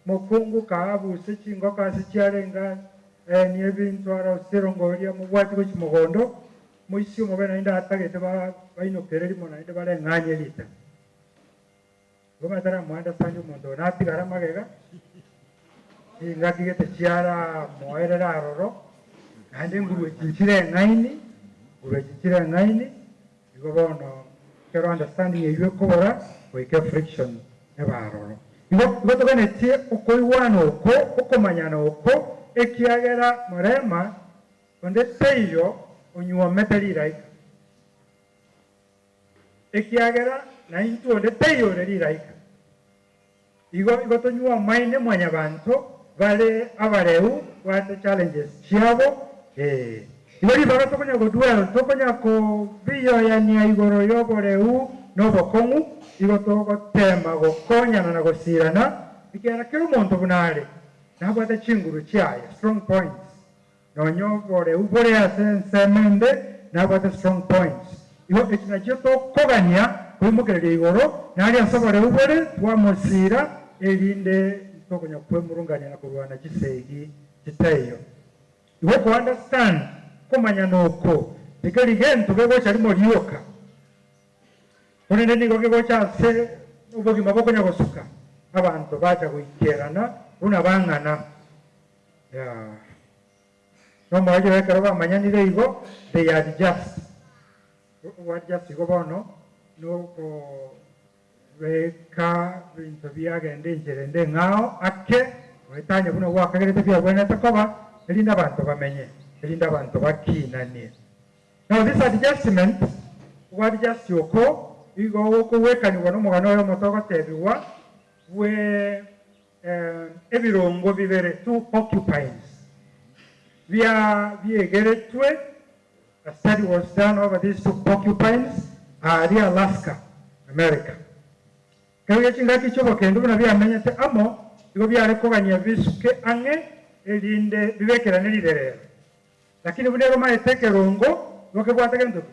[SPEAKER 4] Mokungu kaabuse chingoko ase chiarenge aenie ebinto arosie erongo eria amobwati gochia mogondo, Moisia omobe naende atagete bainokere rimo naende bareng'anye rita. Igo bataramounderstand omonto oyo natigare magega, chingaki gete chiaramoerera aroro, naende nguru echi nchireng'aini, nguru echi nchireng'aini, igo bono ekero understanding eywo ekobora, goika efriction ebe aroro. Igo igo toganetie okoigwana oko, okomanyana oko, ekiagera morema Onde taiyo onyuomete rilaika, ekiagera naintwe onde taiyo ore rilaika. Igo igo tonyuomaine mwanyabanto bare abareu bwate challenges chiabo ee. Igo ribaga tokonya go dwell tokonya kobiyoyania igoro yoboreu na obokong'u igo togotema gokonyana na gosirana ekiagera kera omonto buna are nabwate chinguru chiaye, strong points. Nonya oboreu bore ase ensemo ende nabwate strong points. Igo eki nakio tokogania koimokereria igoro, naria ase oboreu bore twamosiira, erinde ntokonya kwemurungania na korwana chisegi chitaiyo. Igo ko understand komanyana oko tikeri gento gegocha rimo rioka, korende nigo gegocha ase obogima bokonya gosuka, abanto bacha goikerana buna bang'ana. Yeah. Nomoerio ekero bamanyanire igo, they adjust. Ogoadjust igo bono nokobeka ebinto biagenda enchera ende eng'ao ake, goetania buna gwakagerete biagwenerete koba, erinde abanto bamenye, erinde abanto bakinanie. Now this adjustment, ogoadjust oko, igo gokogwekanigwa nomogano oyomo togotebigwa bwe Ebirongo bibere, two porcupines, bia biegeretwe, a study was done over these two porcupines aaria Alaska, America. Ekero gie chingaki chi'obokendu buna biamenyete amo, igo biare kogania bisuke ang'e erinde bibekerane riberera. Lakini buna eromaete ekerongo, igo kebwate gento ki?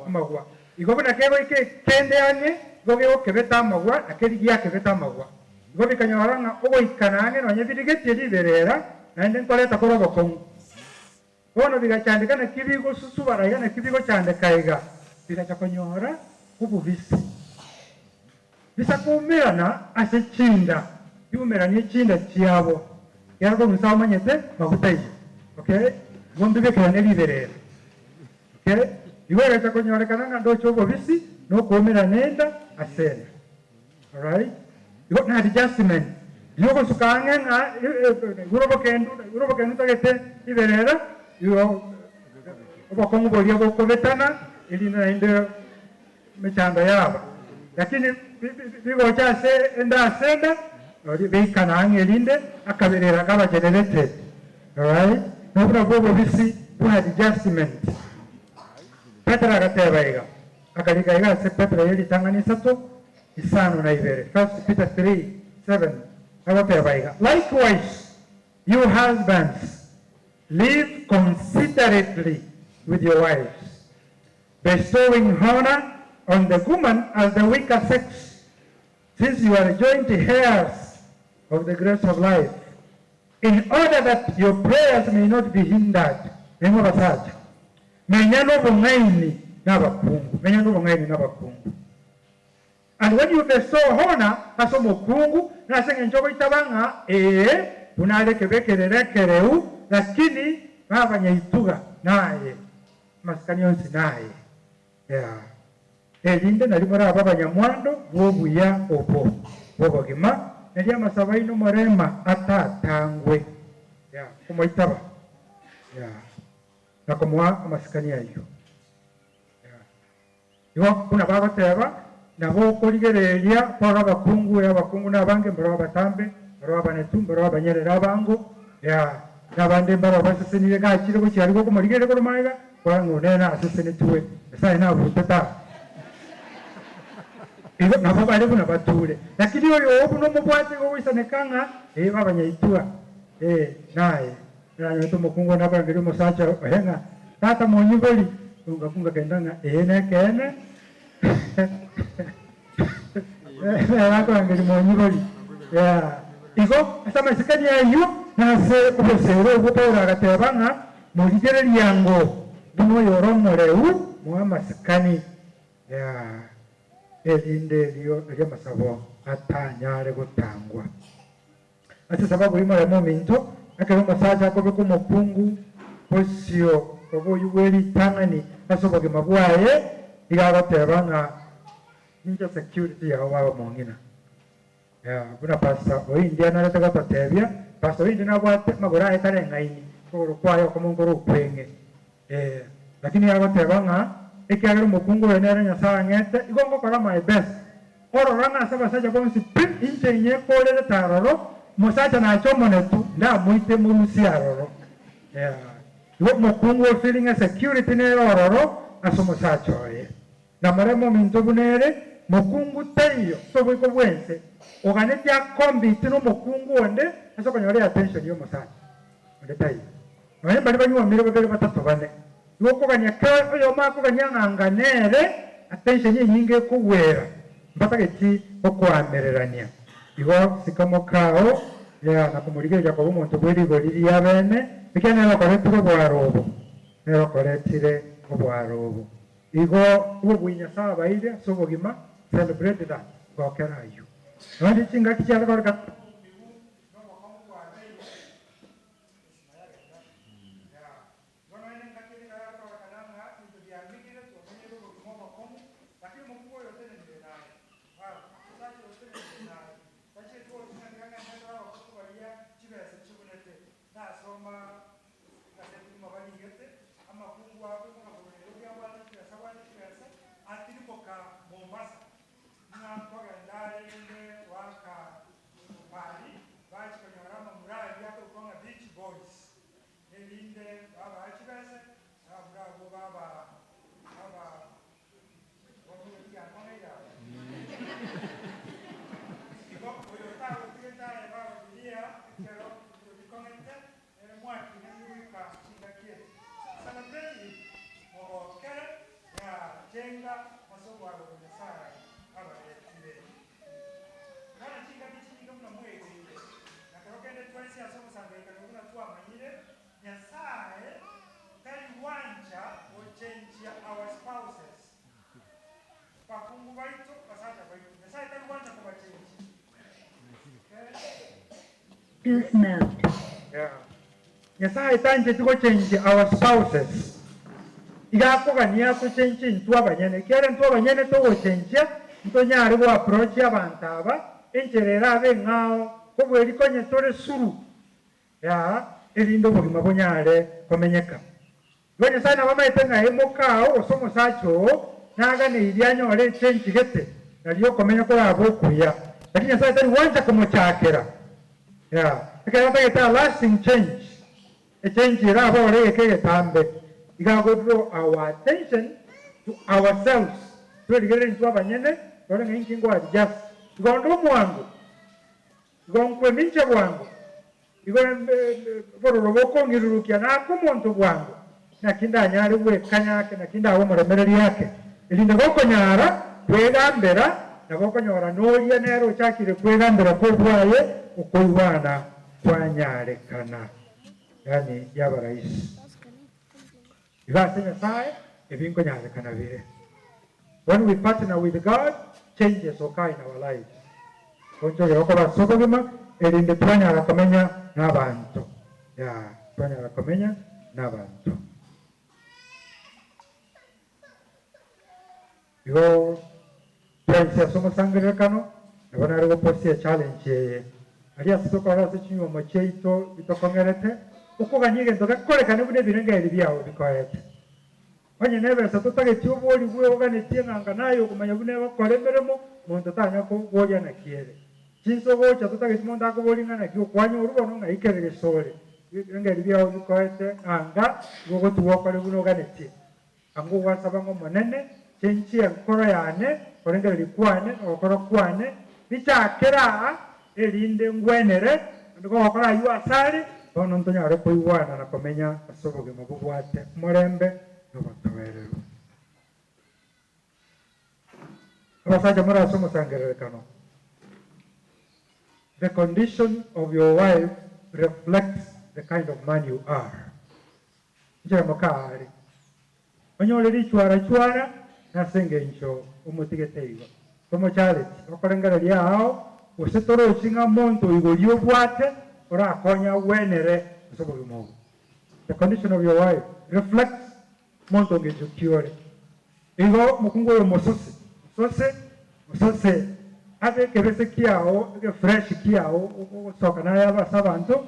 [SPEAKER 4] Amagwa. Igo buna kegoika ekende ang'e, igo gegokebeta amagwa, na keria giakebeta amagwa. Igo bikanyora ng'a ogoikana ang'e nonya birigetie riberera, naende nkoreta kore obokong'u. Bono bigachandeka naki bigosusubara iga naki bigochandeka iga, bigacha konyora obobisi. Bisa koumerana ase chinda, biumeranie chinda chiabo, ekiagera korwa inse omanyete maguta ayio. Okay? Igo mbibekerane riberera. Okay? Igo egacha konyorekana ng'a ndoche obobisi na okoumerana enda ase enda. Alright? Igo na adjustment riogosuka ang'e ng'a naigure obokendu, naigure obokendu ntagete riberera, igo obokong'u boria bokobetana erinde naende emechando yaba, lakini bigocha ase enda ase enda, noria beikana ang'e erinde akaberera kaba generated. Alright? Nobwo nabwo obobisi bwa adjustment. Petero agateba iga, akarika iga ase Petero ye ritang'ani isato, isano na ibere, First Peter 3, 7, agoteba iga, Likewise, you husbands, live considerately with your wives, Bestowing honor on the woman as the weaker sex, since you are joint heirs of the grace of life, in order that your prayers may not be hindered. Nainwe abasacha, menya nobong'aini nabakungu, menya nobong'aini nabakungu. And when you bestow honor ase omokungu, nase engencho ogoitaba ng'a ee, buna are ekebekerero ekereu, lakini babanyaituga naye, amasikani onsi naye. Yeah. Erinde nario morabe abanyamwando bw'obuya obo bw'obogima, nario amasabo aino morema atatangwe. Yeah, komoitaba. Yeah. Na komoa amasikani ayio. Yeah. Igo buna bagoteba. Nabo okorigereria bono abakungu, ee, abakungu nabange, mbareo abatambe, mbareo abanetu, mbareo abanyerere abango, yaa, nabande mbareo basesenire gachire gochia aria gokomorigereria korwa magega, kwarora ng'a one nasesenetwe, Nyasae nabutete aa. Igo nabo bare buna bature. Lakini oyo oo buna omobwate igo ogoisaneka ng'a ee babanyaitwa, ee, naye. Naranyorete omokungu one akorangeria omosacha oye ng'a, Tata monyibori, ngakunga kenda ng'a ee nekeene. Nere akorangeria monyibori. Yeah. Igo ase amasikani ayio na ase oboseera obwo Paulo agateba ng'a morigererie ango buna oyore omoreu moe amasikani. Yeah. Erinde erio nario amasabo atanyare gotangwa. Ase esababu eyio moreme ominto, ekero omosacha akobeka omokungu bosio koba oyio bwe ritang'ani ase obogima bwaye, nigo agoteba ng'a ninche security yao baba mong'ina. Yeah, buna Pastor Oindi anarete gototebia, Pastor Oindi nabwate amagoro aye tareng'aini, okogoro kwaye okomo nkore okweng'e. Eh, lakini nigo agoteba ng'a ekiagera omokungu oyo nere Nyasae ang'ete, igo ngokora my best. Orora ng'a ase abasacha bonsi pi, inche inyekorerete aroro, omosacha nache omonetu, ndamoite morusie aroro. Yeah. Igo omokungu o feeling a security nere ororo ase omosacha oye. Na moreme ominto buna ere, mokungu taiyo ase oboiko bw'ense, oganetie akombiti nomokungu onde ase okonyora eattention y'omosacha onde taiyo. Nonya mbaria banyuomire babere batato bane, igo okogania kera oyomo akogania ng'a anga nere attention enyinge ekogwera, mbatageti gokoamererania. Igo sika mokao, yeah, na komorigereria koba omonto bwe rigori ria bene, ekiagera nere okoretire oboaro obo, nere okoretire oboaro obo. Igo obobui Nyasae abaeire ase obogima, celebrate that, gokera ayio. Nonya chingaki chiare koreka. Bachia konyora amamura aria akorokwa ng'a Beach Boys, erinde babaa chibese, na abamura abwo baba baba Igo oyo otagotigete aye baba biria ekero ebinto bikong'ete, nere mwakinanire goika chingaki echi. Celebrate him, mogokere, yachenga ase obwaro bwa Nyasae abaretire. Bono chingaki chinyinge buna mwegeire, na kero kende twensi ase omosangererekano buna twamanyire, Nyasae tari gwancha gochenchia our spouses, bakungu baito, basacha baito. Nyasae tari gwancha kobachenchia.
[SPEAKER 9] Bluetooth mode.
[SPEAKER 4] Yeah. Nyasae tancheti gochenchia our spouses. Iga akogania atochenchie intwe abanyene, ekiagera intwe abanyene togochenchia, ntonyare go approach abanto aba enchera erabe eng'ao kobua eri konye tore suru ya erinde obogima bonyare komenyeka. Igo Nyasae nabo amaete ng'a emoka ao gose omosacha oo naganeirie anyore echenchi gete, nario okomenya korabe okuya. Lakini Nyasae tari gwancha komochakera. Yeah. Ekero atagete a lasting change, echenchi erabe ore egeka egetambe, iga ago draw our attention to ourselves, twerigererie intwe abanyene, tore ng'a inki ngo adjust. Igo onde omwango, igo nkwemincha bwango, Igo bororo bokong'irurukia naakwe omonto bwango, naki ndanyare gwekanya ake, naki ndabe omoremereri ake, erinde gokonyara kwegambera, na gokonyora noria nere ochakire kwegambera kobwaye okoigwana kwanyarekana, yaani yaba rahisi. Igo ase Nyasae ebi nkonyarekana bire. When we partner with God, changes occur in our lives. Gonchogera okoba ase obogima erinde twanyara komenya nabanto. Yeah, twanyara komenya nabanto. Igo twensi ase omosangererekano nabo nare goposia echallenge eye. Aria ase tokorora ase chinyuomo chiaito bitokong'erete, okogania egento gekorekane buna ebirengererio biao bikoete. Onye nebesa totageti oborigwe oganetie ng'a naye okomanya buna egokora emeremo, monto tanya koboria naki ere. Chinsa ogocha totageti monto akoborie ng'a naki okwanyorwa bono ng'ai kere gesore, engeri biao bikoete anga igo ogotigwa okore buna oganetie. Anga ogwasaba ng'a Omonene, chenchia enkoro yane, korengereria kwane, na ogokora kwane, bichakere aa, erinde ngwenere, naende kogokora ayio asare, bono ntonyare koigwana na komenya ase obogima bobwate omorembe na obotoereru. Abasacha more ase omosangererekano, The condition of your wife reflects the kind of man you are. Inche moka are, onyore richwara-chwara nase engencho omotigete igo, tomochareti, okorengereria ao, gose torochi ng'a monto oigoria obwate orakonye agwenere ase obogima obo. The condition of your wife reflects monto ngencho ki ore. Igo omokungu oyo mosose, mosose, mosose, abe ekebese kiao, egefresh kiao, ogosoka naye abe ase abanto,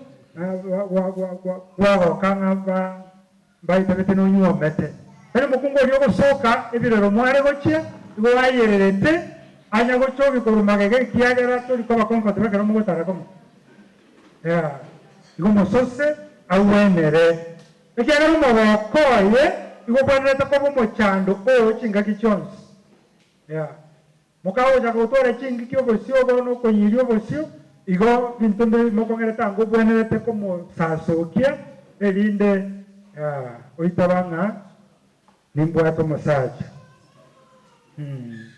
[SPEAKER 4] gwagoka ng'a ba mbaitebete nonyuomete. Tari omokungu oria ogosoka ebirero mware gochia, igo ayererete, anya gochogi korwa magega ekiagera tori koba comfortable ekero mogotara komo. Yeah. Igo mosose agwenere. Ekiagera omogoko oye igo obwenerete koba omochando oo chingaki chionsi. Yeah. Mokagochaka gotwara chingiki obosio obo na okonyiria obosio, igo binto mbe mokong'erete ango obwenerete komosasokia, erinde yeah, oitaba ng'a nimbwate omosacha. Hmm.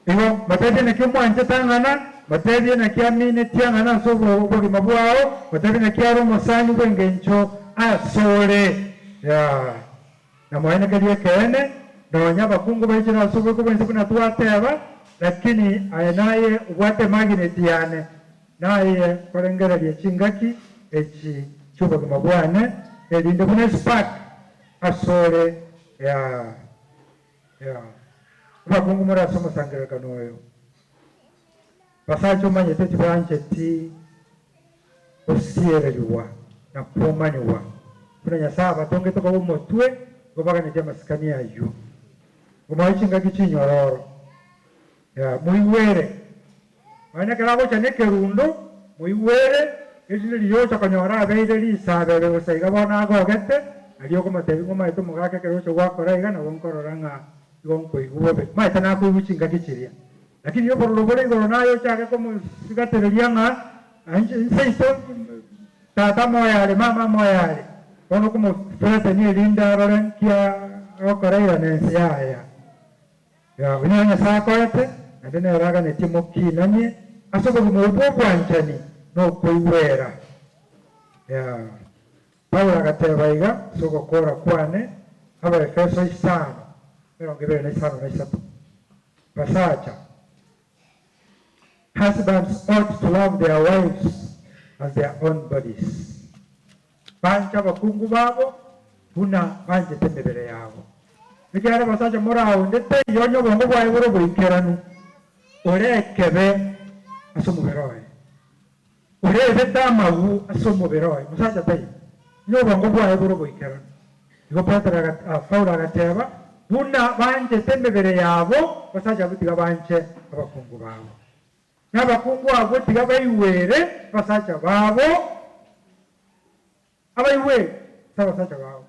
[SPEAKER 4] Igo motebie naki omwanchete ang'ana, motebie naki aminetie ang'ana ase obogima bwao, motebie naki are omosani bw'engencho asore. Yeah. Na moenekerie ekeene, nonya abakungu baichire ase oboiko bw'ense buna twateba, lakini aye naye obwate emagineti yane, naye korengereria chingaki echi chi'obogima bwane, erinde buna espark asore. Yeah. Yeah. Abakungu more ase omosangererekano oyo, basacha omanyete tibancheti gosiererigwa na kwomanigwa, buna Nyasae abatongete koba omotwe, igo baganetie amasikani ayio. Ngomoe chingaki chinyororo, yeah, moigwere. Nonya ekero agocha nekerundo, moigwere, erinde riria ogocha konyora abeire risabebe gose iga bono agogete, nario okomotebia ng'a omanyete omogaka ekero ogocha gwakora iga nabo nkorora ng'a igo nkoigwa bobe. Omanyete nakoigwa chingaki chiria. Lakini obororo bore igoro naye ochake komosigatereria ng'a inche nseito tata moyo are, mama moyo are, bono okomothreaten erinde arore nki agokora iga nense yaya. Yahwe nigo Nyasae akorete, naende nere aganetie mokinanie ase obogima obwo bw'obwanchani na okoigwera. Yahwe. Paulo agateba iga ase ogokoora kwane, Abaefeso isano, 25na isato, Basacha, husbands ought to love their wives as their own bodies. Banche abakungu babo buna banchete emebere yabo. Ekiagera abasacha moraonde taiyo onye obongo bwaye bore oboikeranu, ore ekebe ase omobere oye, ore ebete amagu ase omobere oye, mosacha taiyo, onye obongo bwaye bore oboikeranu. Igo Petero ah, Paulo agateba, Buna banchete emebere yabo, abasacha abwo tiga banche abakungu babo. Na abakungu abwo tiga baigwere abasacha babo, abaigweri ase abasacha babo,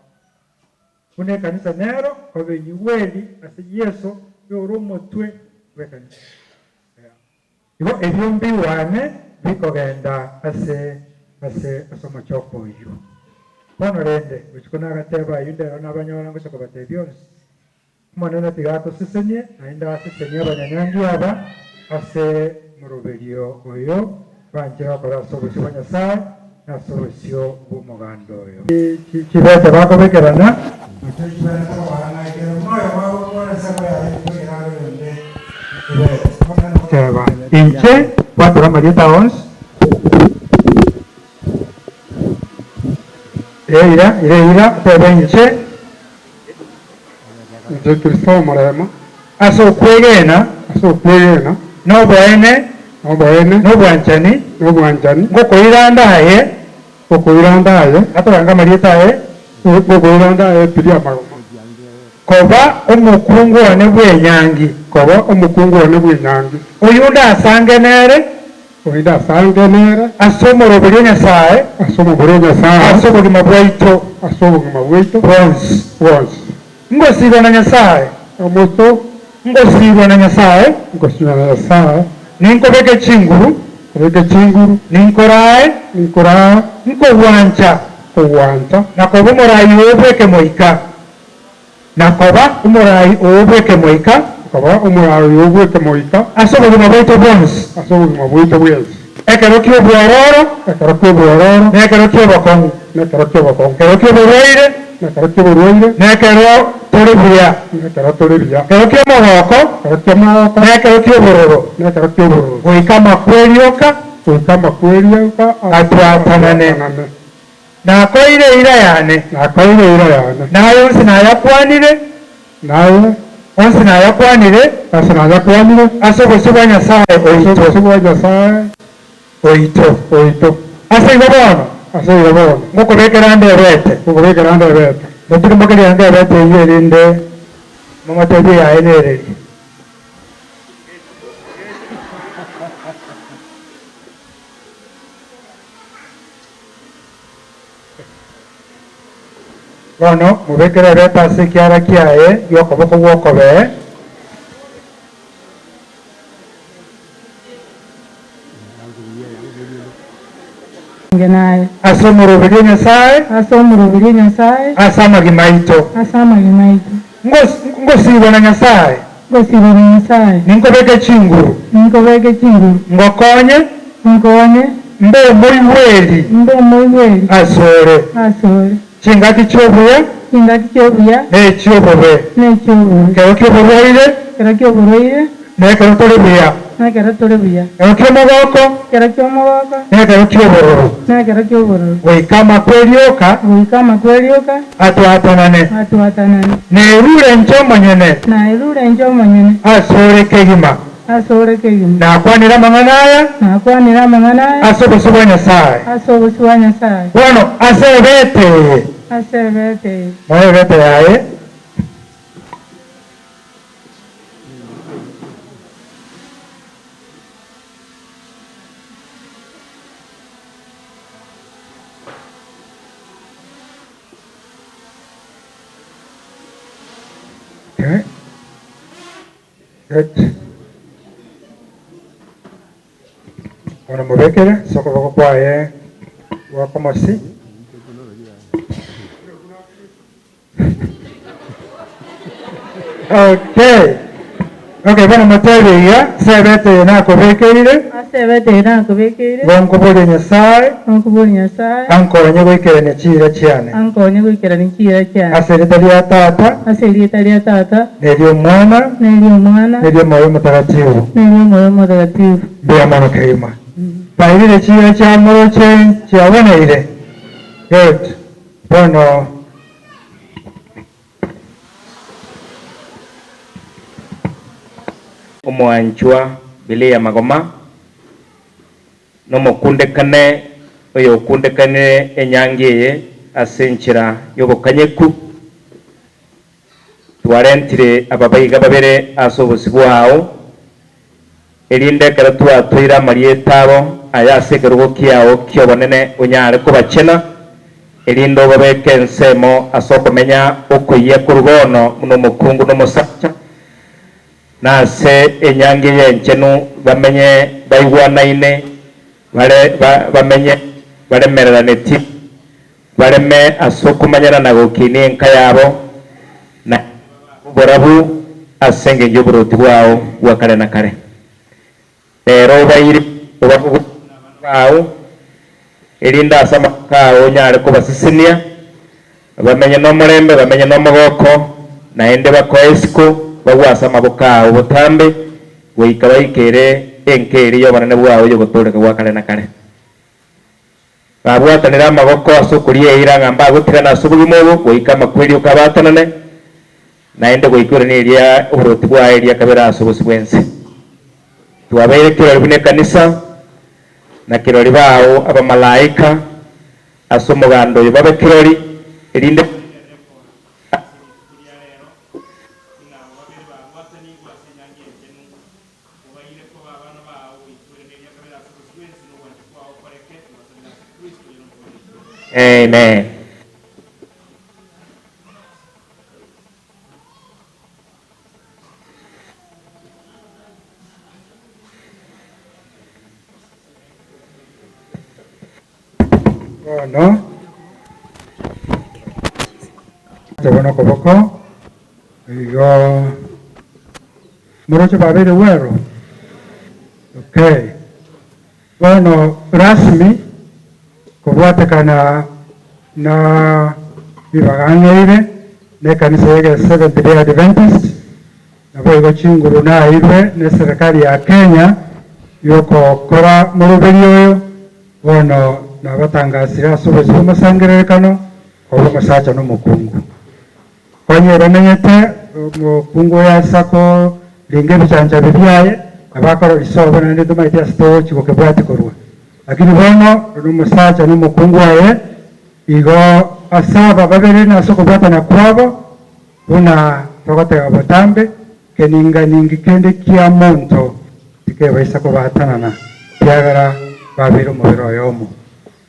[SPEAKER 4] buna ekanisa nero koba enyigweri ase Yeso oyore omotwe bw'ekanisa. Igo ebio mbiwane bikogenda ase ase ase omochoko oyio. Bono rende, gochia nagateba ayio ndero nabanyora ngocha kobatebia onsi. Omonene tiga atosesenie, naende asesenie abanyanyangi aba ase omoroberio oyo banchire gokora ase obosio bwa Nyasae na ase obosio bw'omoganda oyo. Chibete bakobekerana. Teba, Inche gwatora amarieta onsi. Eira, ira, otebe, Inche.
[SPEAKER 10] Inche Kristo omoremo.
[SPEAKER 4] Ase okwegena.
[SPEAKER 10] Ase okwegena.
[SPEAKER 4] Na oboene.
[SPEAKER 10] Na oboene.
[SPEAKER 4] Na obwanchani.
[SPEAKER 10] Na obwanchani.
[SPEAKER 4] Ngokoira nde aye.
[SPEAKER 10] Ngokoira nde aye.
[SPEAKER 4] Atorange amarieta aye.
[SPEAKER 10] Ngokoira nde aye tiri amagoma.
[SPEAKER 4] Koba omokungu one bw'enyangi. Koba omokungu one bw'enyangi. Oyio ndasange nere. Oyio ndasange nere. Ase omoroberi o Nyasae. Ase omobere o Nyasae. Ase obogima bwaito. Ase obogima bwaito. Bwonsi. Bwonsi. Ngosibwa na Nyasae. Omoto. Ngosibwa na Nyasae. Ngosibwa na Nyasae. Ninkobeke chinguru. Nkobeke chinguru. Ninkorae. Ninkorae. Nkogwancha. Nkogwancha. Na koba omorai oo bw'ekemoika. Na koba omorai oo bw'ekemoika. Koba omorai oo bw'ekemoika. Ase obogima bwaito bwonsi. Ase obogima bwaito bwensi. Ekero ki'obwororo. Ekero ki'obwororo. Na ekero ki'obokong'u. Na ekero ki'obokong'u. Ekero ki'oborwaire. Na ekero ki'oborwaire. Na ekero tore buya. Na ekero tore buya. Ekero ki'omogoko. Ekero ki'omogoko. Na ekero ki'obororo. Na ekero ki'obororo. Goika amakweri oka. Goika amakweri oka. Atwatanane. Nakoeire eira yane. Nakoeire eira yane. Na aya onsi nayakwanire. Na aya onsi nayakwanire. Ase nayakwanire. Ase obosio bwa Nyasae oito. Ase obosio bwa Nyasae oito. Oito. Ase igo bono. Ase igo bono. Ngokobekera ande ebete. Ngokobekera ande ebete. Motirimbokerie ande ebete eyio erinde momotebie yaye nereri. Bono mobekere ebete ase ekiara kiaye gi'okoboko gw'okobee. Ase omoroberio o Nyasae. Ase amagima aito. Ngosibwa na Nyasae. Ninkobeke chinguru. Ngokonye. Mbe omoigweri asore. Chingaki chi'obuya na echi'obobe, ekero ki'oborwaire na ekero tore buya, ekero ki'omogoko na ekero ki'obororo, goika amakweri oka atwatanane, Nerure inche omonyene asore kegima.
[SPEAKER 9] Asore kegima.
[SPEAKER 4] Nakwanire amang'ana aya.
[SPEAKER 9] Nakwanire amang'ana aya.
[SPEAKER 4] Ase obosio bwa Nyasae.
[SPEAKER 9] Ase obosio bwa Nyasae.
[SPEAKER 4] Bono ase ebete eye.
[SPEAKER 9] Ase ebete eye.
[SPEAKER 4] Moe ebete yaye. Okay. Good. Bono mobekere ase okoboko kwaye gwa komosi. Okay. Okay, bono motebie iga, ase ebete eye nakobekeire,
[SPEAKER 9] Ase ebete eye nakobekeire,
[SPEAKER 4] igo nkoboria Nyasae
[SPEAKER 9] nkoboria Nyasae
[SPEAKER 4] ankonye goikerania chiira chiane.
[SPEAKER 9] ankonye goikerania chiira chiane.
[SPEAKER 4] Ase erieta ria Tata,
[SPEAKER 9] Ase erieta ria Tata,
[SPEAKER 4] na eri'Omwana,
[SPEAKER 9] na eri'Omwana,
[SPEAKER 4] na eri'Omoyo Omotagatifu.
[SPEAKER 9] na eri'Omoyo Omotagatifu.
[SPEAKER 4] Mbuya mono kegima. Bairire chiira chia moroche chiaboneire. Good. Bono.
[SPEAKER 6] Omwanchwa Bilia Magoma, nomokundekane oyokundekanire enyangi eye ase enchera y'obokanyeku. Twarentire ababaiga babere ase obosio bwao, erinde ekero twatoire amarieta abo aya ase ekerogo kiao ki'obonene onyare kobachena, erinde obabeke ensemo ase okomenya okoyia korwa bono buna omokungu na omosacha, na ase enyangi eye enchenu bamenye baigwanaine, bare bamenye baremereranetie. Bareme ase okomanyana na gokinia enka yabo, na oborabu ase engencho y'oboroti bwao bwa kare na kare. Rero obaire obabogorie buna abana bao, erinde ase amaboko ao onyare kobasesenia, bamenye nomorembe, bamenye nomogoko, naende bakoe isiko bagwe ase amaboko ao botambe, goika baikere enka eria y'obonene bwao y'ogotooreka gwa kare na kare. Babwatanire amaboko ase okoria eira ng'a mbagotigana ase obogima obo goika amakweri okabatanane, naende goika ore neria oboroti bwaye eria kabere ase obosio bw'ense. Twabeire kirori buna ekanisa, na kirori bao abamalaika ase omoganda oyo babe kirori, erinde ase rituko ria rero. Amen.
[SPEAKER 4] Bono tobona okoboko igo moroche babeire bwero okay. Bono rasmi kobwatekana na ribaga ang'eire nekanisa ya Seventh Day Adventist, Naboigo chinguru naeirwe neserekari ya Kenya y'ogokora moroberio oyo, bono nabatangasire ase obosio bw'omosangererekano koba omosacha na omokungu. Konya bamenyete, omokungu oyo ase akoringa ebichanchabe biaye, nabo akora risobo naende tomaeti ase togochia gokebwatia korwa. Lakini bono nomosacha na omokungu oye, igo ase aba babere na ase okobwatana kwabo, Buna togoteba botambe, keninga-ningi kende kia monto tikebaisa kobaatanana, ekiagera babeire omobere oyomo.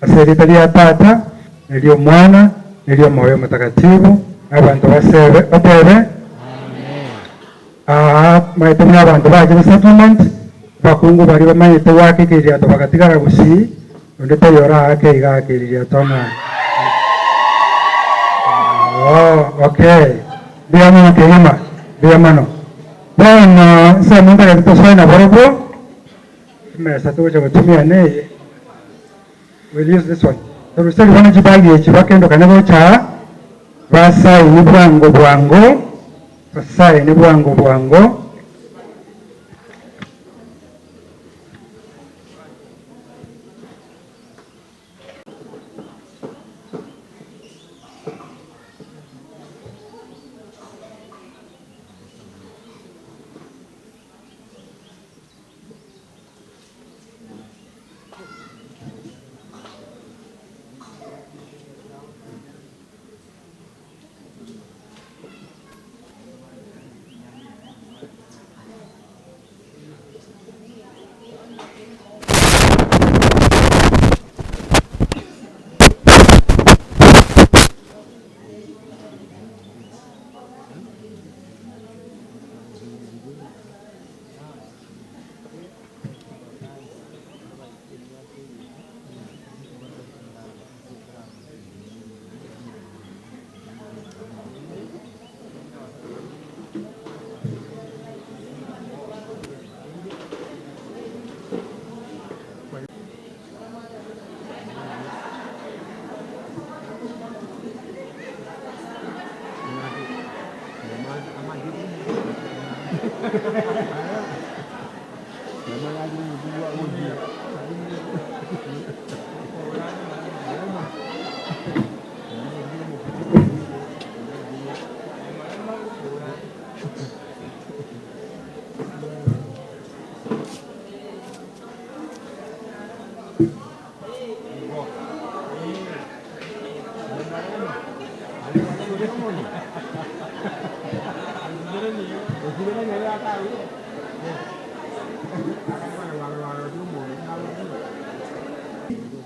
[SPEAKER 4] Ase erieta ria Tata, na eri'Omwana, na eri'Omoyo Omotakatifu, na abanto basebe, batebe, Aa, maete buna abanto bachete settlement, abakungu baria bamanyete goaka ekeiririato bagatigara gusii, onde taiyo oraake iga ake eiririato ng'a Oo, okay. Mbuya mono kegima, mbuya mono. Bono ensemo ntagete tosoe naborobwo, emesa togocha gotumia neye, we'll use this one. Toruserie bono chibagi echi bakendokane gocha aa, basaini bwango bwango, basaini bwango bwango.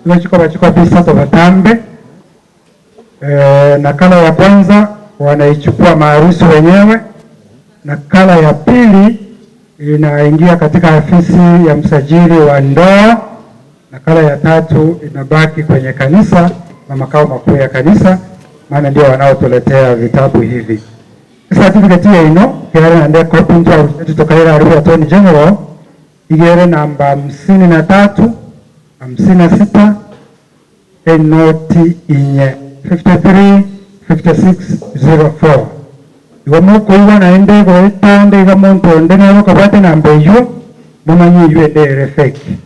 [SPEAKER 4] Nigo chikoba chikopi isato botambe. Nakala ya kwanza wanaichukua maharusi wenyewe, nakala ya pili inaingia katika afisi ya msajili wa ndoa, nakala ya tatu inabaki kwenye kanisa na makao makuu ya kanisa, maana ndio wanaotuletea vitabu hivi. Certificate yaino kiare naende copy ntwarusetie tokaira aria Attorney General igere namba hamsini na tatu, hamsini na sita, enoti inye, 53 56 04. Igo mokoigwa naende goeta onde iga monto onde nere okabwate enamba eyio, momanye eyio ende ere fake.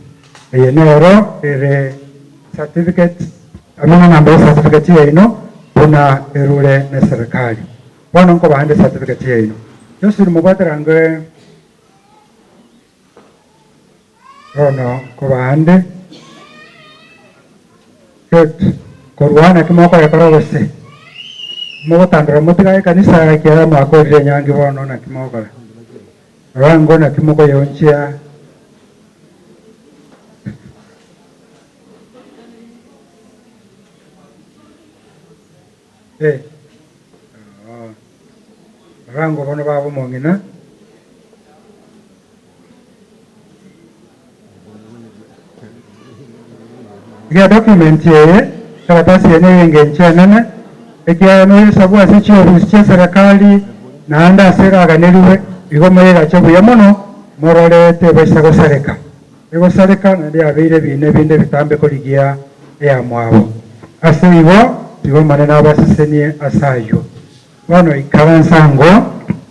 [SPEAKER 4] Eye nero ere certificate amo nenamba ye certificate yaino buna erure ne serikali. Bono nkobahande certificate yaino. Josephine mobwatera ange Bono nkobahande. Good. Korwa naki mokoyekora gose? Mogotandora motigae ekanisa ekiagera mwakorire enyangi bono naki mogokora? Rora ngo naki mokoyeonchia. Eh. Oo. Barango bono baba omong'ina. Iga document eye, ekaratasi eye neye engencho enene, ekiagera noyesabwe ase chiofisi chia eserekari naende ase eraganerigwe, igo moyegache buya mono morore tebaisa gosareka. Egosareka naende yabeire ebiina ebinde ebitambe korigia eyamwabo. Ase igo, tiga Omonene abasesenie ase ayio. Bono ikaransa ango,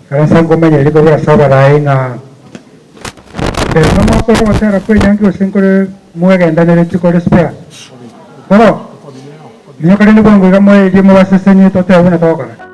[SPEAKER 4] ikaransa ango omanye rikorwa ase abarai ng'a ekero mokora ogotera kw'enyangi gose nkore mwegendaneretie kore spare. Koro, minyoka rende bwango iga moerie mobasesenie totebe buna togokora.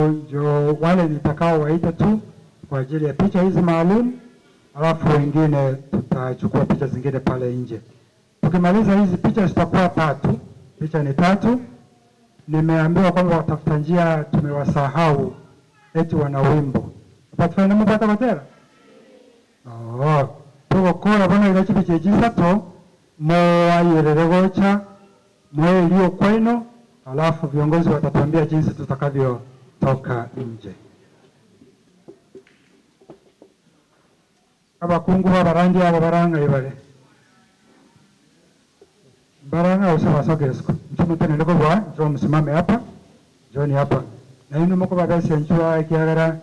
[SPEAKER 4] ndio wale nitakao waita tu kwa ajili ya picha hizi maalum, alafu wengine tutachukua picha zingine pale nje. Tukimaliza hizi picha zitakuwa tatu, picha ni tatu. Nimeambiwa kwamba watafuta njia tumewasahau, eti wana wimbo patifana mupata batera oh tugokora bona ira chipicha echisato moayerere gocha mwelio kweno, alafu viongozi watatuambia jinsi tutakavyotoka nje. Abakungu babarandi abo baranga ibare baranga usabasogeresiko nchumuteneleko bwa njo msimame hapa njoni hapa na ino moko babesenchwa ekiagera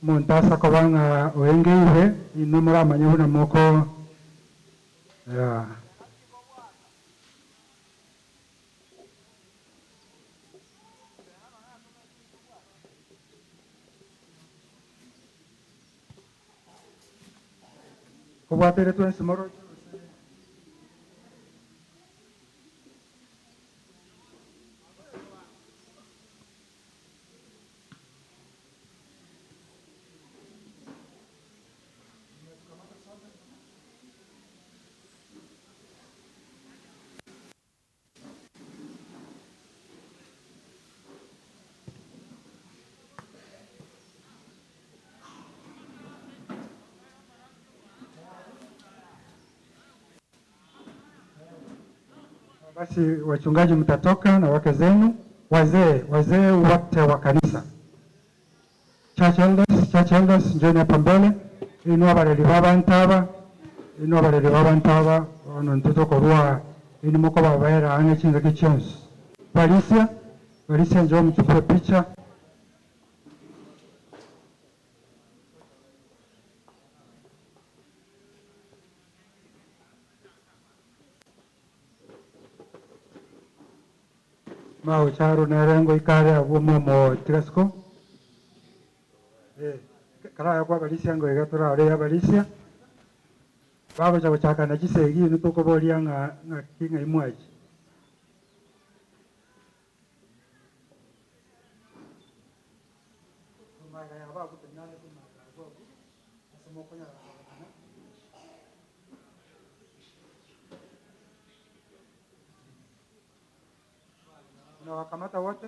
[SPEAKER 4] omonto asa koba ng'a oengeire ino moramanye buna moko yeah. Kobwatere twensi moro Basi wachungaji mtatoka na wake zenu, wazee wazee wote wa kanisa, church elders, church elders, njoni hapa mbele ino abareri b'abantaba ino abareri b'abantaba ono ntutokorwa ino muko babaera ang'e chingaki chionsi balisia balisia, njoo mchukue picha. Maucharo nerengo ikare abwo momo tigasiko eh karaya kwa balisia ngo igatora are ya balisia bagocha gochaka na chisegi nitukoboria ng'a ng'a king'a imwaji Unawakamata wote?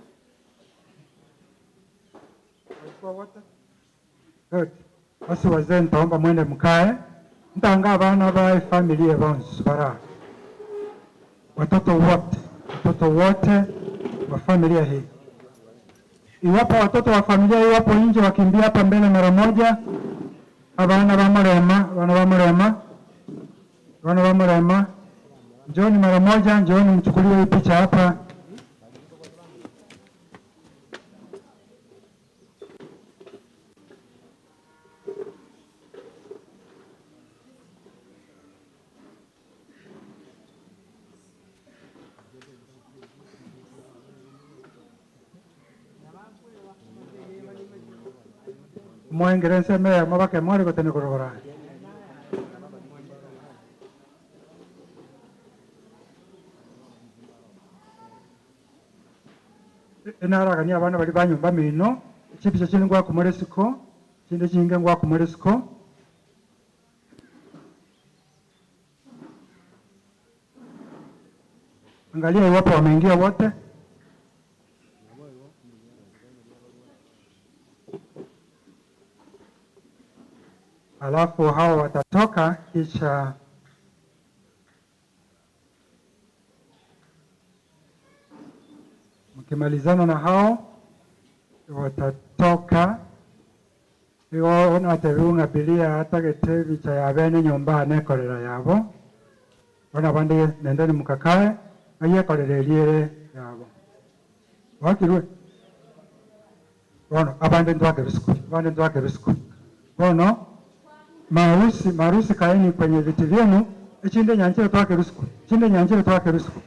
[SPEAKER 4] Walikuwa wote? Good. Basi wazee nitaomba mwende mkae. Ntaanga abana ba familia bonsi bara. Watoto wote, watoto wote wa familia hii. Iwapo watoto wa familia hii wapo nje wakimbia hapa mbele mara moja. Abana ba Murema, abana ba Murema. Abana ba Murema. Njooni mara moja, njooni mchukulie hii picha hapa. Mwengerense meya mabake mwari gotene korogora. Enaragania abana bari banyumba mino chipicha chindi ngwakumora esiko chindi chinge ngwakumora esiko angalia iwapo wameingia wote. Alafu hao watatoka kisha mkimalizana na hao watatoka igo natebiu ng'abiria atagete bicha ya bene nyumba anekorera yabo bona bandi nendeni mukakae ayekorera eriere yabo wakirwe bono abandi ntwake bisuku abandi ntwake bisuku bono maharusi maharusi kaeni kwenye viti vyenu echinde nyanjire twake rusuku chinde nyanjire twake rusuku.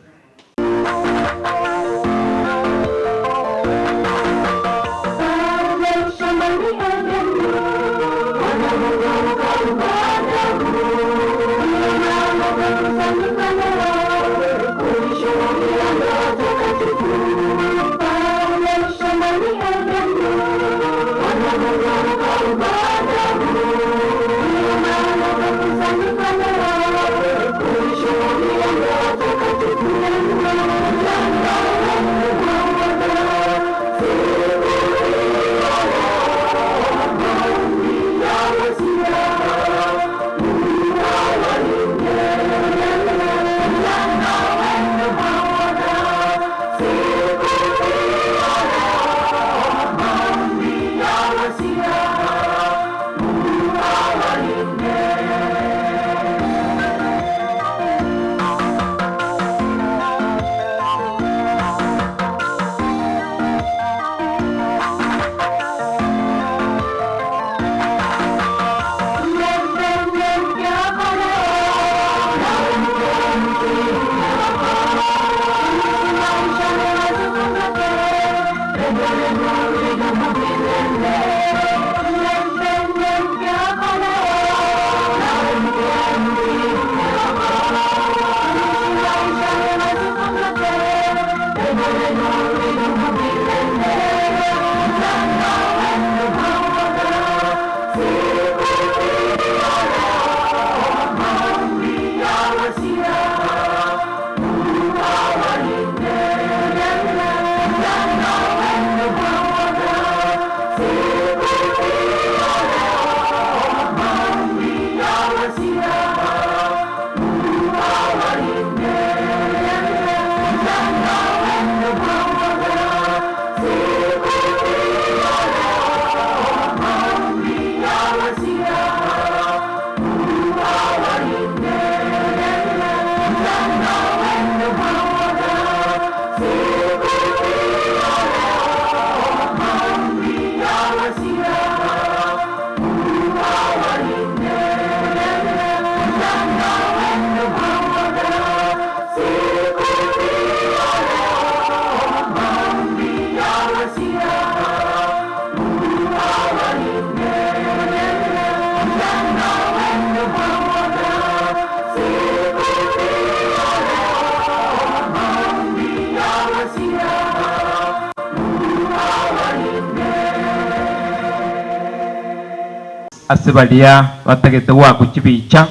[SPEAKER 6] Ase baria batagete goakwa chibicha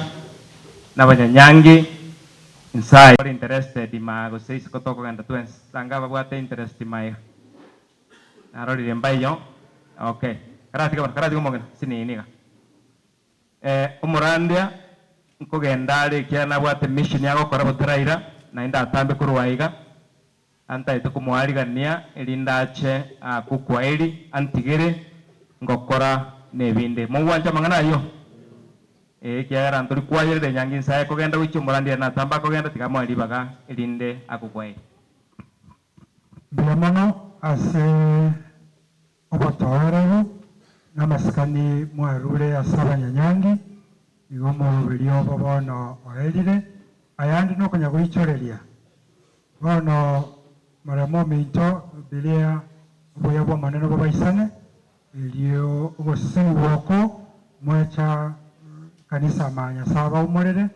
[SPEAKER 6] nabanyanyangi, Nyasae. Ore interested maa gose isiko tokogenda twensi, tanga ababwate interest maiga. Narorire mbaiyo, okay. Karatiga bono, karatiga omong'ina, sinini iga. Eh, omorandia nkogenda are ekiagera nabwate mission agokora botaraira, naende atambe korwa aiga. Antaete komoarigania, erinde ache aakwe okwaeri, antigere ngokora nebinde. Mogwancha amang'ana ayio? Ee, ekiagera ntori kwayerera enyangi inse aye kogenda gochia omorandia ere natambe akogenda, tiga amoe ribaga, erinde aakwe okwaeri.
[SPEAKER 4] Mbuya mono ase obotoereru na amasikani mwarure ase abanyanyangi, igo omoroberi obo bono oerire, ayande nokonya goichoreria. Bono moremo ominto biria obuya bw'Omonene bobaisane, erio ogosesenigwa oko mwecha kanisa ma Nyasae abaumorere,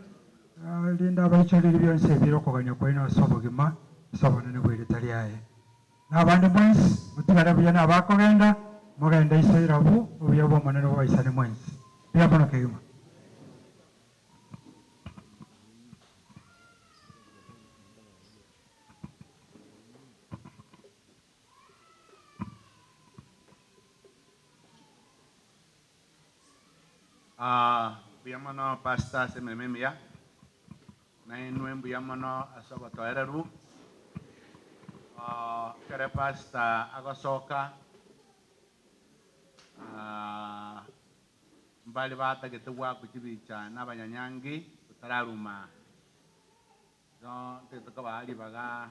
[SPEAKER 4] rinde abaichorerie bionsi ebire okogania kwaino ase obogima ase obonene bw'erieta riaye. Na abande mwensi motigare buya nabakogenda, mogende iso irabu, obuya bw'Omonene bobaisane mwensi. Mbuya mono kegima.
[SPEAKER 8] Mbuya mono Pastor ase emeremo emiya, nainwe mbuya mono ase obotoereru. Ekero Pastor agosoka mbare batagete goakwa chibicha na abanyanyangi totararuma. Igo ntagete kobaa ribaga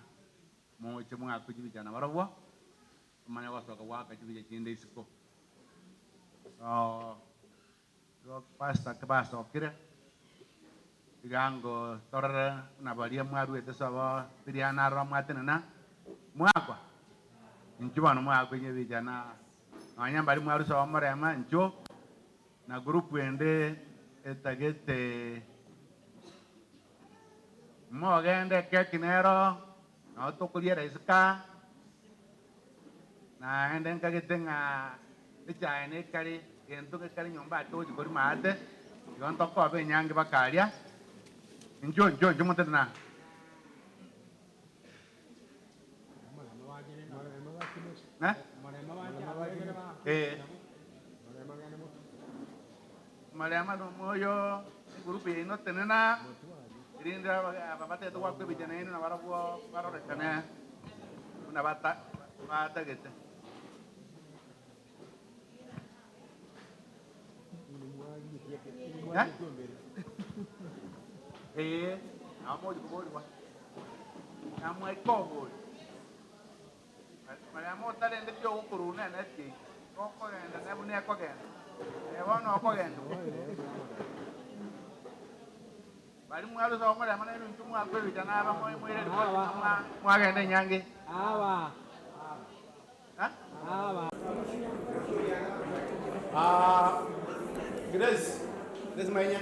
[SPEAKER 8] moche mwakwe chibicha nabarobwo, tomanye gosoka goaka chibicha chinde isiko. So, igo pastor kebasokire, tiga ngo torore buna baria mwaruete sobo riria narora mwatenena, mwakwa, inchuo bono mwakwa inye ebicha na nonya mbaria mwarwa sobo morema inchuo, na group ende etagete Mogende ekeki nero, nao tokoriera isiko aa, naende nkagete ng'a echae nekare, gento gekare nyomba aa togochia korima aate, igo ntokoba enyangi bakaria, inchuo inchuo inchuo motenene aa. Eh? Eh. Mariamu nomoyo egurupu yaino tenena, erinde aba batagete goakwa ebicha nainwe nabarabwo barorekane buna batagete. Ee, nabo mogochia koborigwa, namwaika oboria. Mariamu otarendeti ogokorwa nere ki? Gokogenda ne buna ekogenda, naye bono okogenda. Baria mwarusa omoremo na ebinto mwakwebicha na aba moire ripoti ng'a mwagenda enyangi.
[SPEAKER 11] Ah, Grace, Grace Mainya,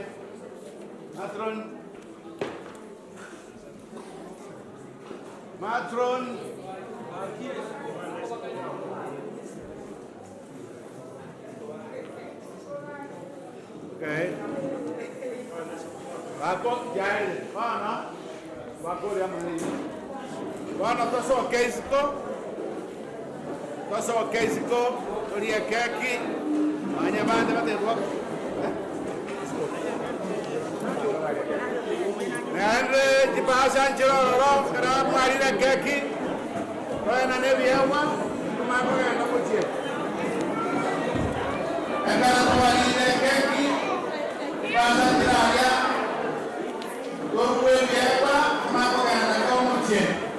[SPEAKER 11] Matron. Matron.
[SPEAKER 8] Okay. Bako jaere bono bakoria amang'ana. Bono tosoke isiko, tosoke isiko torie ekeki, manya bande batebwa Naende chibahasha nchire ororo, ekero mwarire ekeki, toenane ebiegwa, tomanye kogenda mochie. Ekero twarire ekeki, chibahasha nchire aria, torue ebiegwa.
[SPEAKER 12] Omoiseke.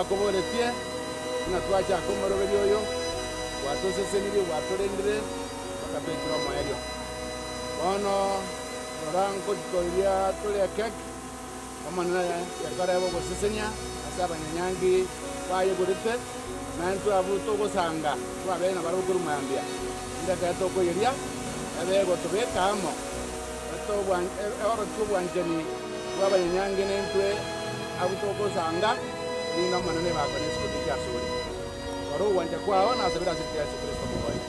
[SPEAKER 11] Twakoboretie buna twachaka omoroberio oyo, gwatosesenirie, gwatorendire mpaka twaikire omoerio. Bono rora nkochikoiria tore ekeki, Omonene yakoreba ogosesenia ase abanyanyangi bayegorete, na intwe abwo togosanga twabeire nabarabwo korwa mambia. Endagera tokoyeria ebe egotobeka amo, eorokie obwanchani bw'abanyanyangi naintwe abwo togosanga, erinde Omonene ebakore isiko tochie asore. Kora ogwancha kwao nasabire ase erieta ria Yeso Kristo Omoboria.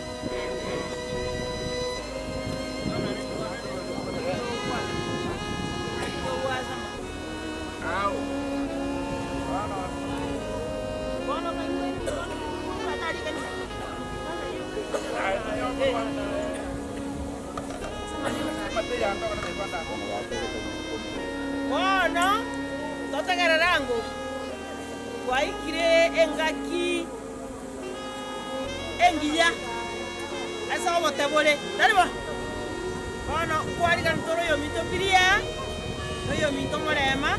[SPEAKER 12] Bono totegerere ango, twaikire engaki engiya ase obotebore, tari bo? Bono nkwarigani tore oyominto Bilia, na oyominto Morema,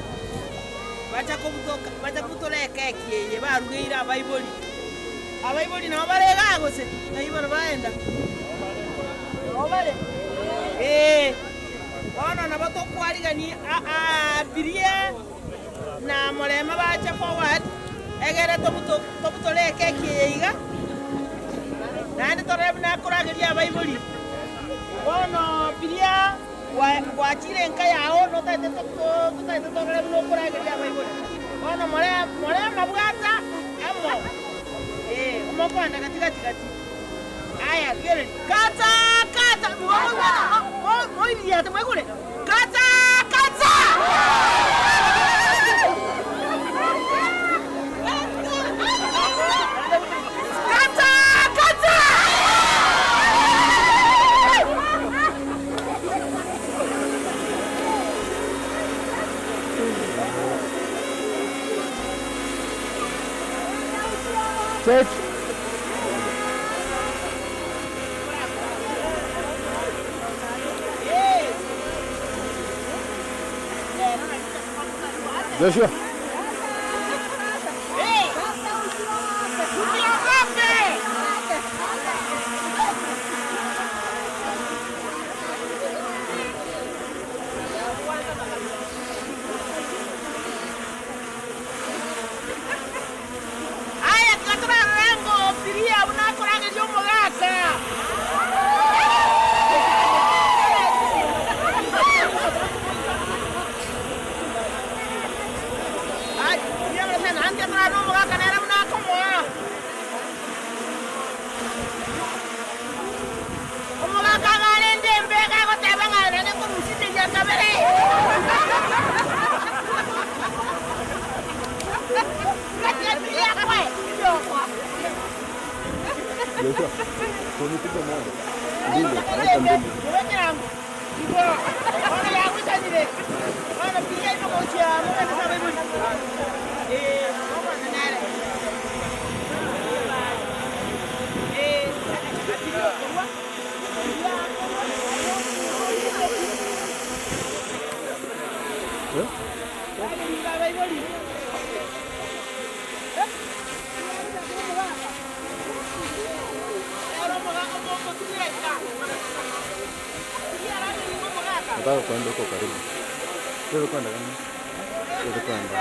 [SPEAKER 12] bacha kobutoka bacha kobutora ekeki eye barugeire abaibori. Abaibori nabo bare igaa gose? Ng'ai bono baenda? Nabo bare? Ee. Bono nabo tokwarigani abiria na Morema bache forward, egere tobutore ekeki eye iga, naende torore buna akorageria abaibori. Bono biria gwachire enka yao notagete totagete torore buna okorageria abaibori. Bono Morema bwata amo, ee, omokoenda gati gati gati. Aya, rigereria, kata, kata, moiriate mwaigure, kata, kata! Kata, kata!
[SPEAKER 10] Church. Joshua.
[SPEAKER 12] Aye tiga torarore ng'o buna akorageria omogaka. Naende tiga torarore omogaka nere buna akomoa. Omogaka iga arende embeeka agoteba ng'a naende nkorusia eria kabere.
[SPEAKER 10] Nataka kuenda huko karibu. Wewe kwenda kama? Wewe kwenda.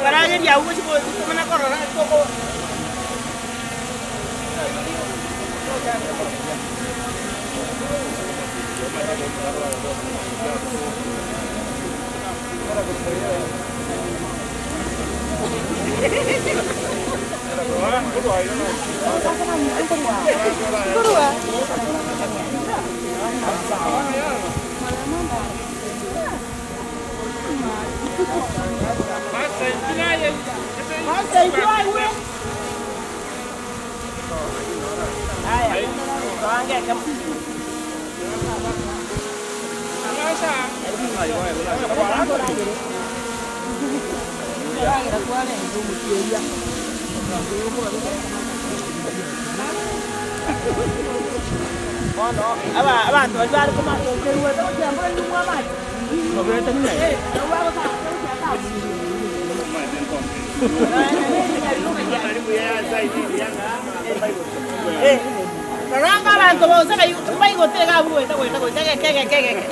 [SPEAKER 12] Barageria abwo gochia gotomana korora toko. Roranga abanto bonsi baigote iga abwo goeta goeta goeta egeke egeke egeke.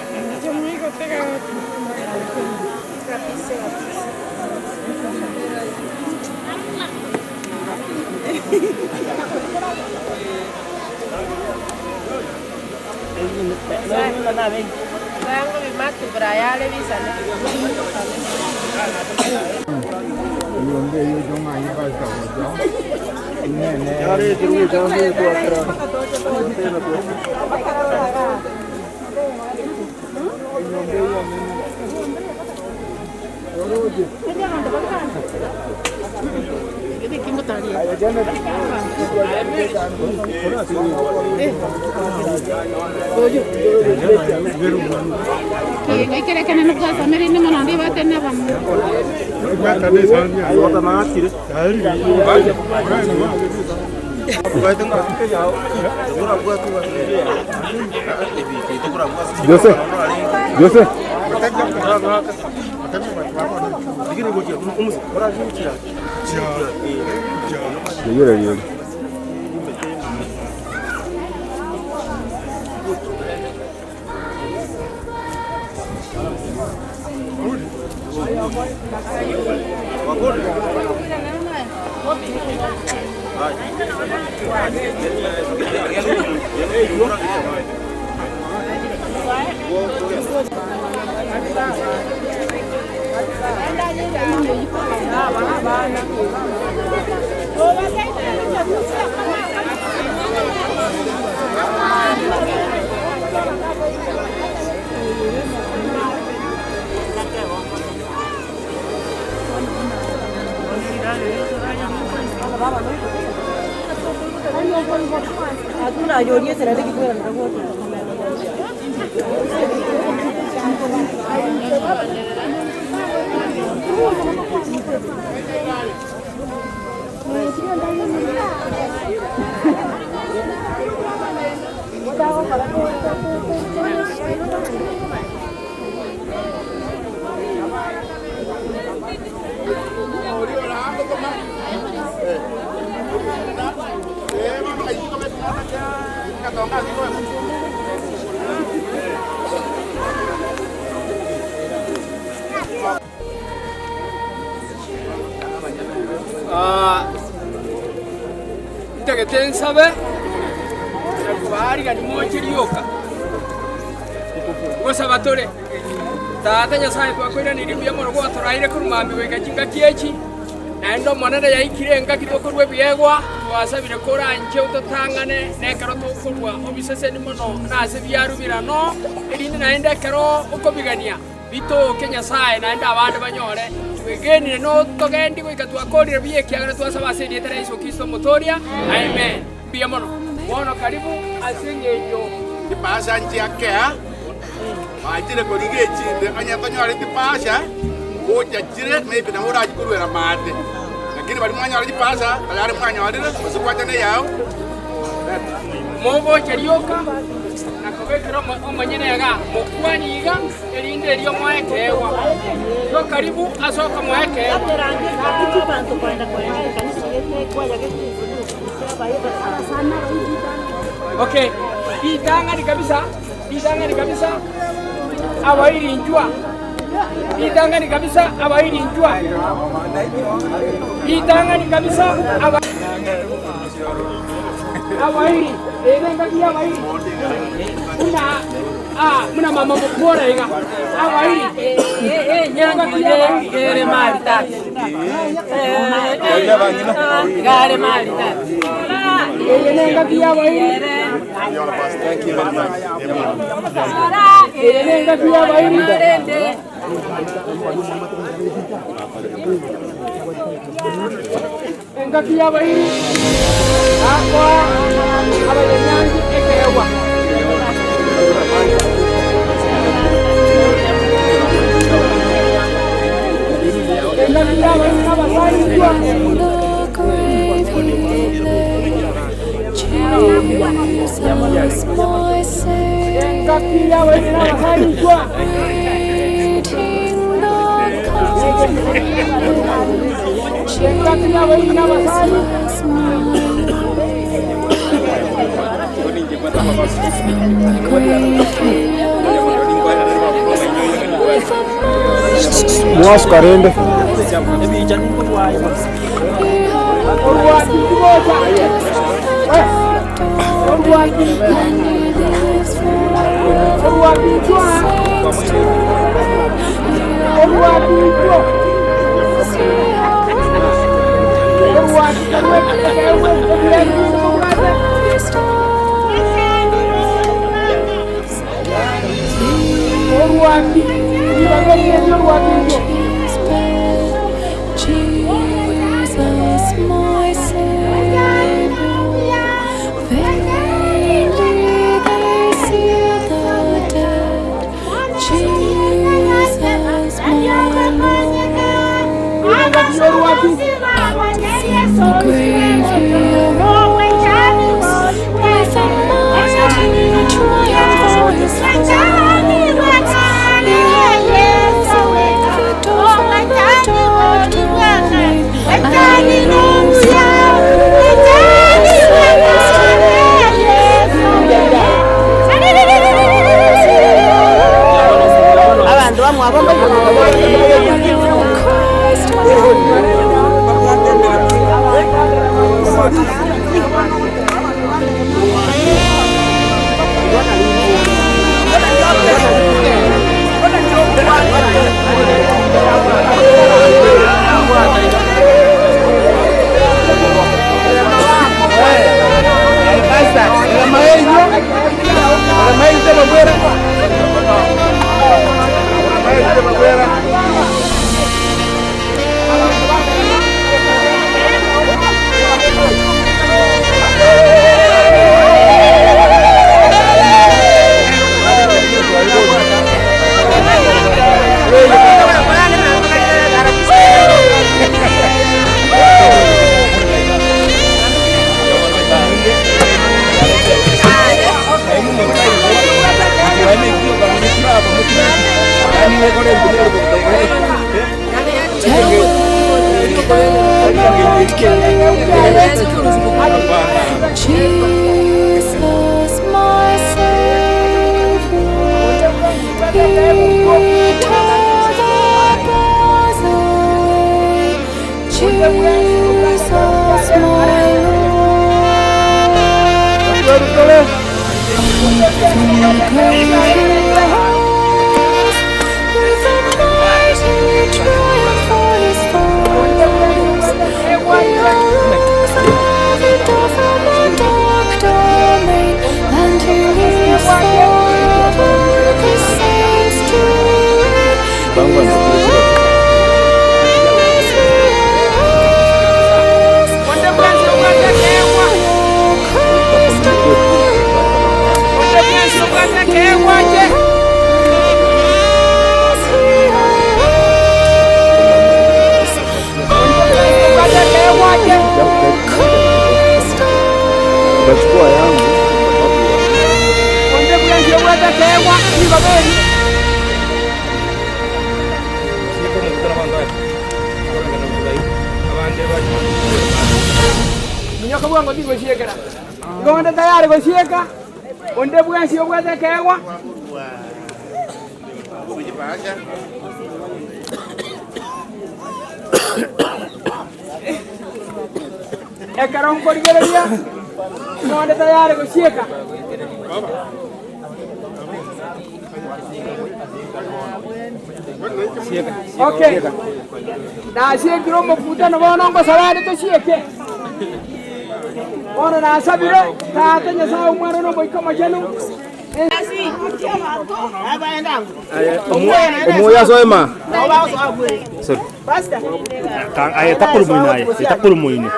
[SPEAKER 10] Jose, Jose. Yeyore yeyore.
[SPEAKER 13] Ntagete nsabe nakobaarigani moche rioka gosaba tore tata Nyasaye twakoiraneire buya mono gwatoraire korwa mambia goika chingaki echi naende Omonene yaikire engaki tokorua ebiegwa twasabire koranche ototang'ane na ekero tokorua obiseseni mono na ase biarubirano erinde naende ekero okobigania Bitoke Nyasae, naende abande banyore. Twegenire notogendi goika twakorire buya ekiagera twasaba ase erieta ria Yeso Kristo Omotoria. Amen. Mbuya mono. Bono karibu ase engencho.
[SPEAKER 8] Chipasha nchiakea, bachire korigia echinde, onye tonyoreti chipasha, gocha chire, maybe nabo orachie koruera maate. Lakini baria mwanyora chipasha, tayari mwanyorire, gose kwachana eyao.
[SPEAKER 13] Mogocha rioka na kobekera omonyene iga, mokwanie iga, erinde erio moe ekeegwa. Igo karibu ase okomoa ekeegwa. Okay, ritang'ani kabisa, ritang'ani kabisa, abairinchwa, ritang'ani kabisa, abairinchwa, ritang'ani kabisa, aba. Abairi, eye nengaki y'abairi, buna ah, buna mama mokora iga. Abairi, engaki y'abairi. Eye nengaki y'abairi. Eye nengaki y'abairi. Engaki y'abairi bakoa abanyanyangi ekeegwa. Engaki y'abairi n'abasainchwa. Engaki y'abairi n'abasainchwa. Engaki y'abairi n'abasainchwa.
[SPEAKER 10] Mwasuka rende.
[SPEAKER 3] Jesus, my Savior, vainly they seek the dead. Jesus, my Lord, from the grave he arose with a mighty triumph for his foes. He has victor from the dark domain, and he lives
[SPEAKER 12] Abantu bamwe
[SPEAKER 3] Jesus, my Savior, He tore the bars away. Jesus, my Lord, from the grave He arose with a mighty triumph for His foes. He arose victor from the dark domain, and He lives forever with His saints to reign. He arose, He arose. Hallelujah, Christ arose. He arose, He arose. Hallelujah, Christ
[SPEAKER 10] Utachukua yangu.
[SPEAKER 13] Minyoka bwango tigosiekera igo onde tayari gosieka onde bwensi obwate kegwa ekero nkorigereria Nonde tayari gosieka? Okay. Nasiekire omokutano bono ngosaba ande tosieke. Bono nasabire Tata Nyasaye Omwana na Omoika Omochenu.
[SPEAKER 10] Omuya soema. Sorry. Aye takulu muine aye. Takulu muine.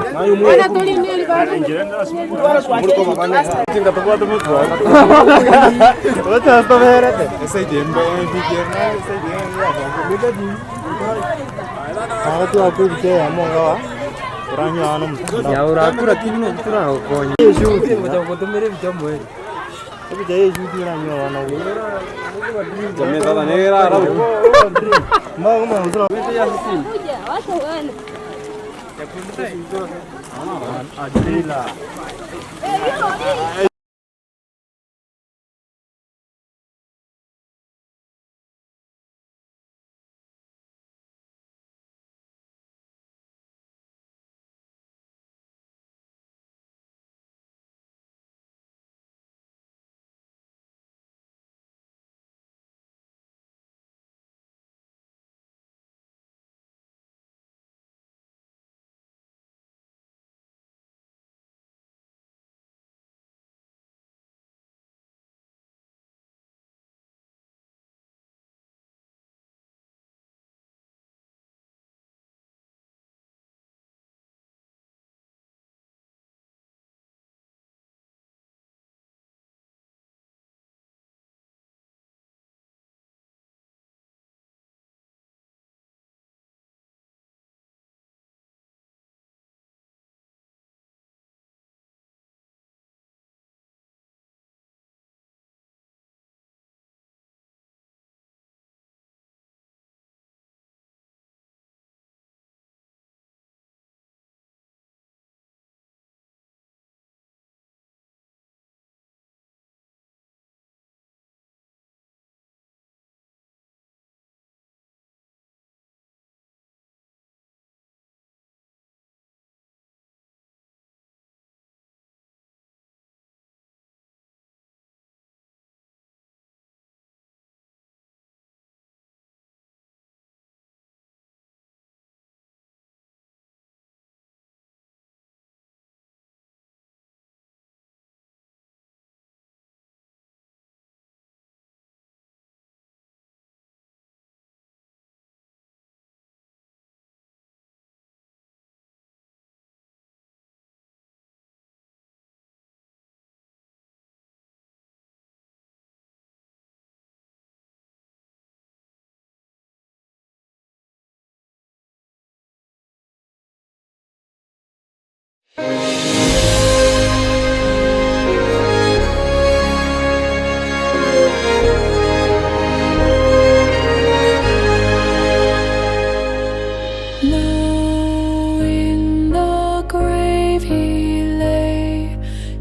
[SPEAKER 3] Low in the grave he lay,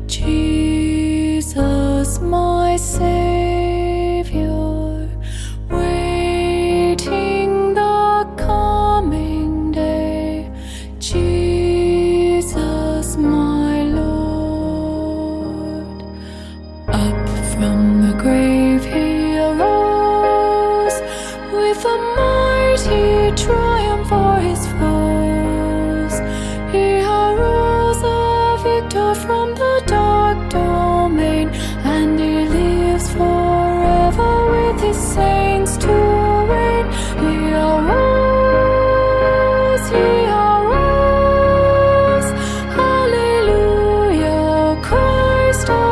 [SPEAKER 3] Jesus, my Savior, waiting the coming day, Jesus, my Lord. Up from the grave he arose with a mighty triumph for his foes. He arose a victor from the dark domain, and he lives forever with his saints to reign. He arose, he arose. Hallelujah, Christ arose.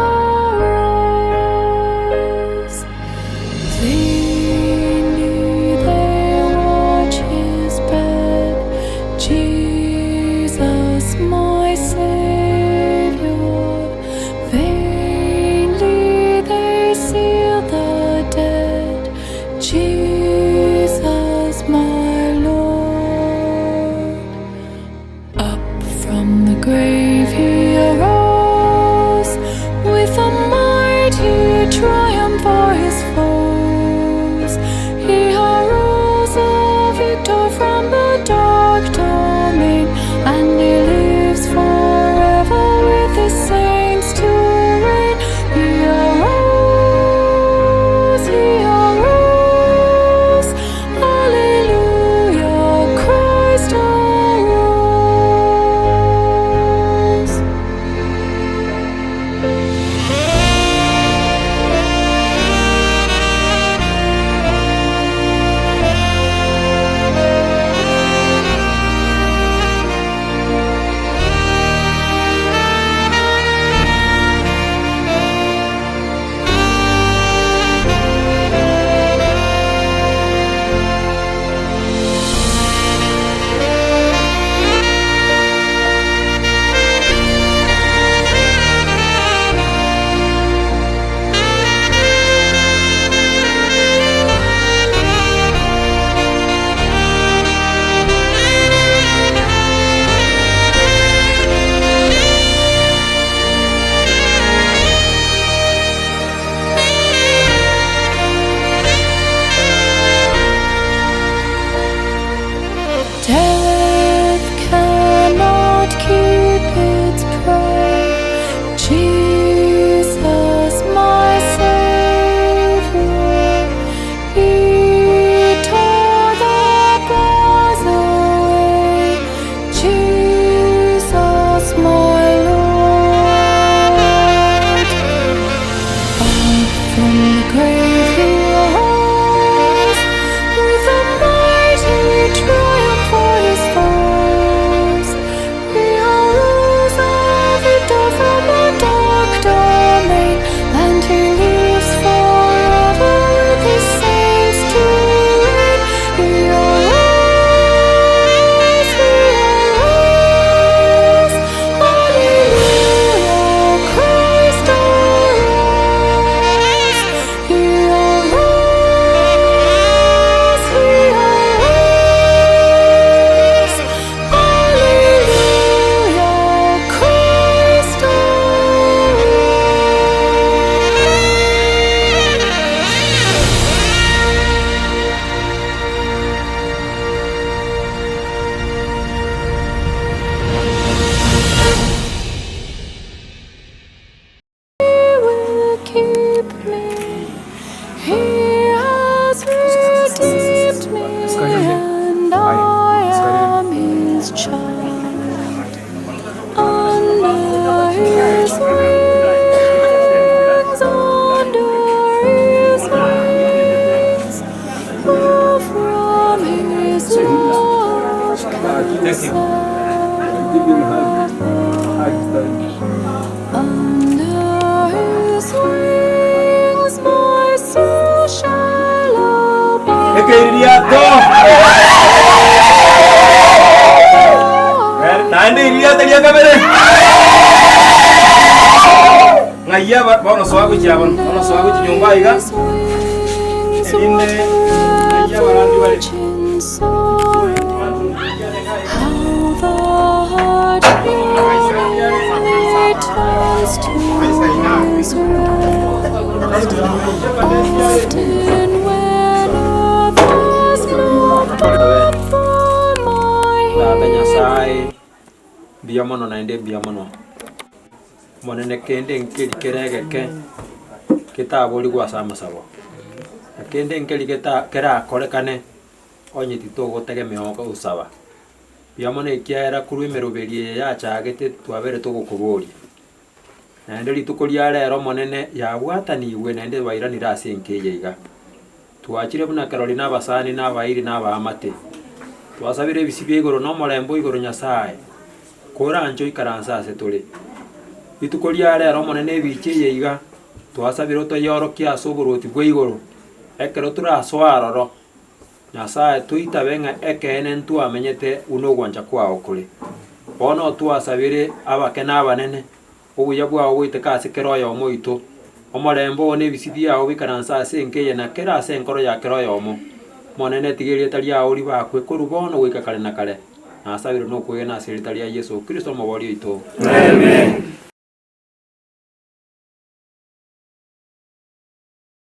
[SPEAKER 3] Vainly they watch his bed, Jesus, my Savior. Vainly they seal the dead, Jesus. Under his wings my soul shall abide.
[SPEAKER 6] Ekeiririato naende iririato ria kabere ng'ai aba bono soa gochia bono bono soa gochia nyomba iga erinde ng'ai abarandi bare
[SPEAKER 3] How the heart yearningly turns to his rest. Often when earth has no balm for my
[SPEAKER 14] Tata Nyasae, mbuya mono naende mbuya mono. Omonene kende nkeri kere egeke getaborigwe ase amasabo, na kende nkeri geta kerakorekane onye titogotegemea ogosaba. Mbuya mono ekiagera korwa emeroberi eye yachagete twabere togokoboria. Naende rituko ria rero Omonene yabwatanigwe naende bairanire ase enka eye iga. Twachire buna kerori na abasani na abairi na abaamate. Twasabire ebisio bia igoro na omorembe o igoro Nyasae, koranche oikaranse ase tore. Rituko ria rero Omonene ebicha eye iga, twasabire otoyeorokie ase oboruoti bwa igoro, ekero torasoe aroro, Nyasae toitabe ng'a ekeene ntwamenyete buna ogwancha kwao kore. Bono twasabire abake na abanene, obuya bwao goiteka ase kera oyomo oito, omorembe oo na ebisio biao bikaranse ase enka eye na kera ase enkoro ya kera oyomo. Omonene tiga erieta riao ribakwe korwa bono goika kare na kare. Nasabire nokwegena ase erieta ria Yeso Kristo Omobori oito. Amen.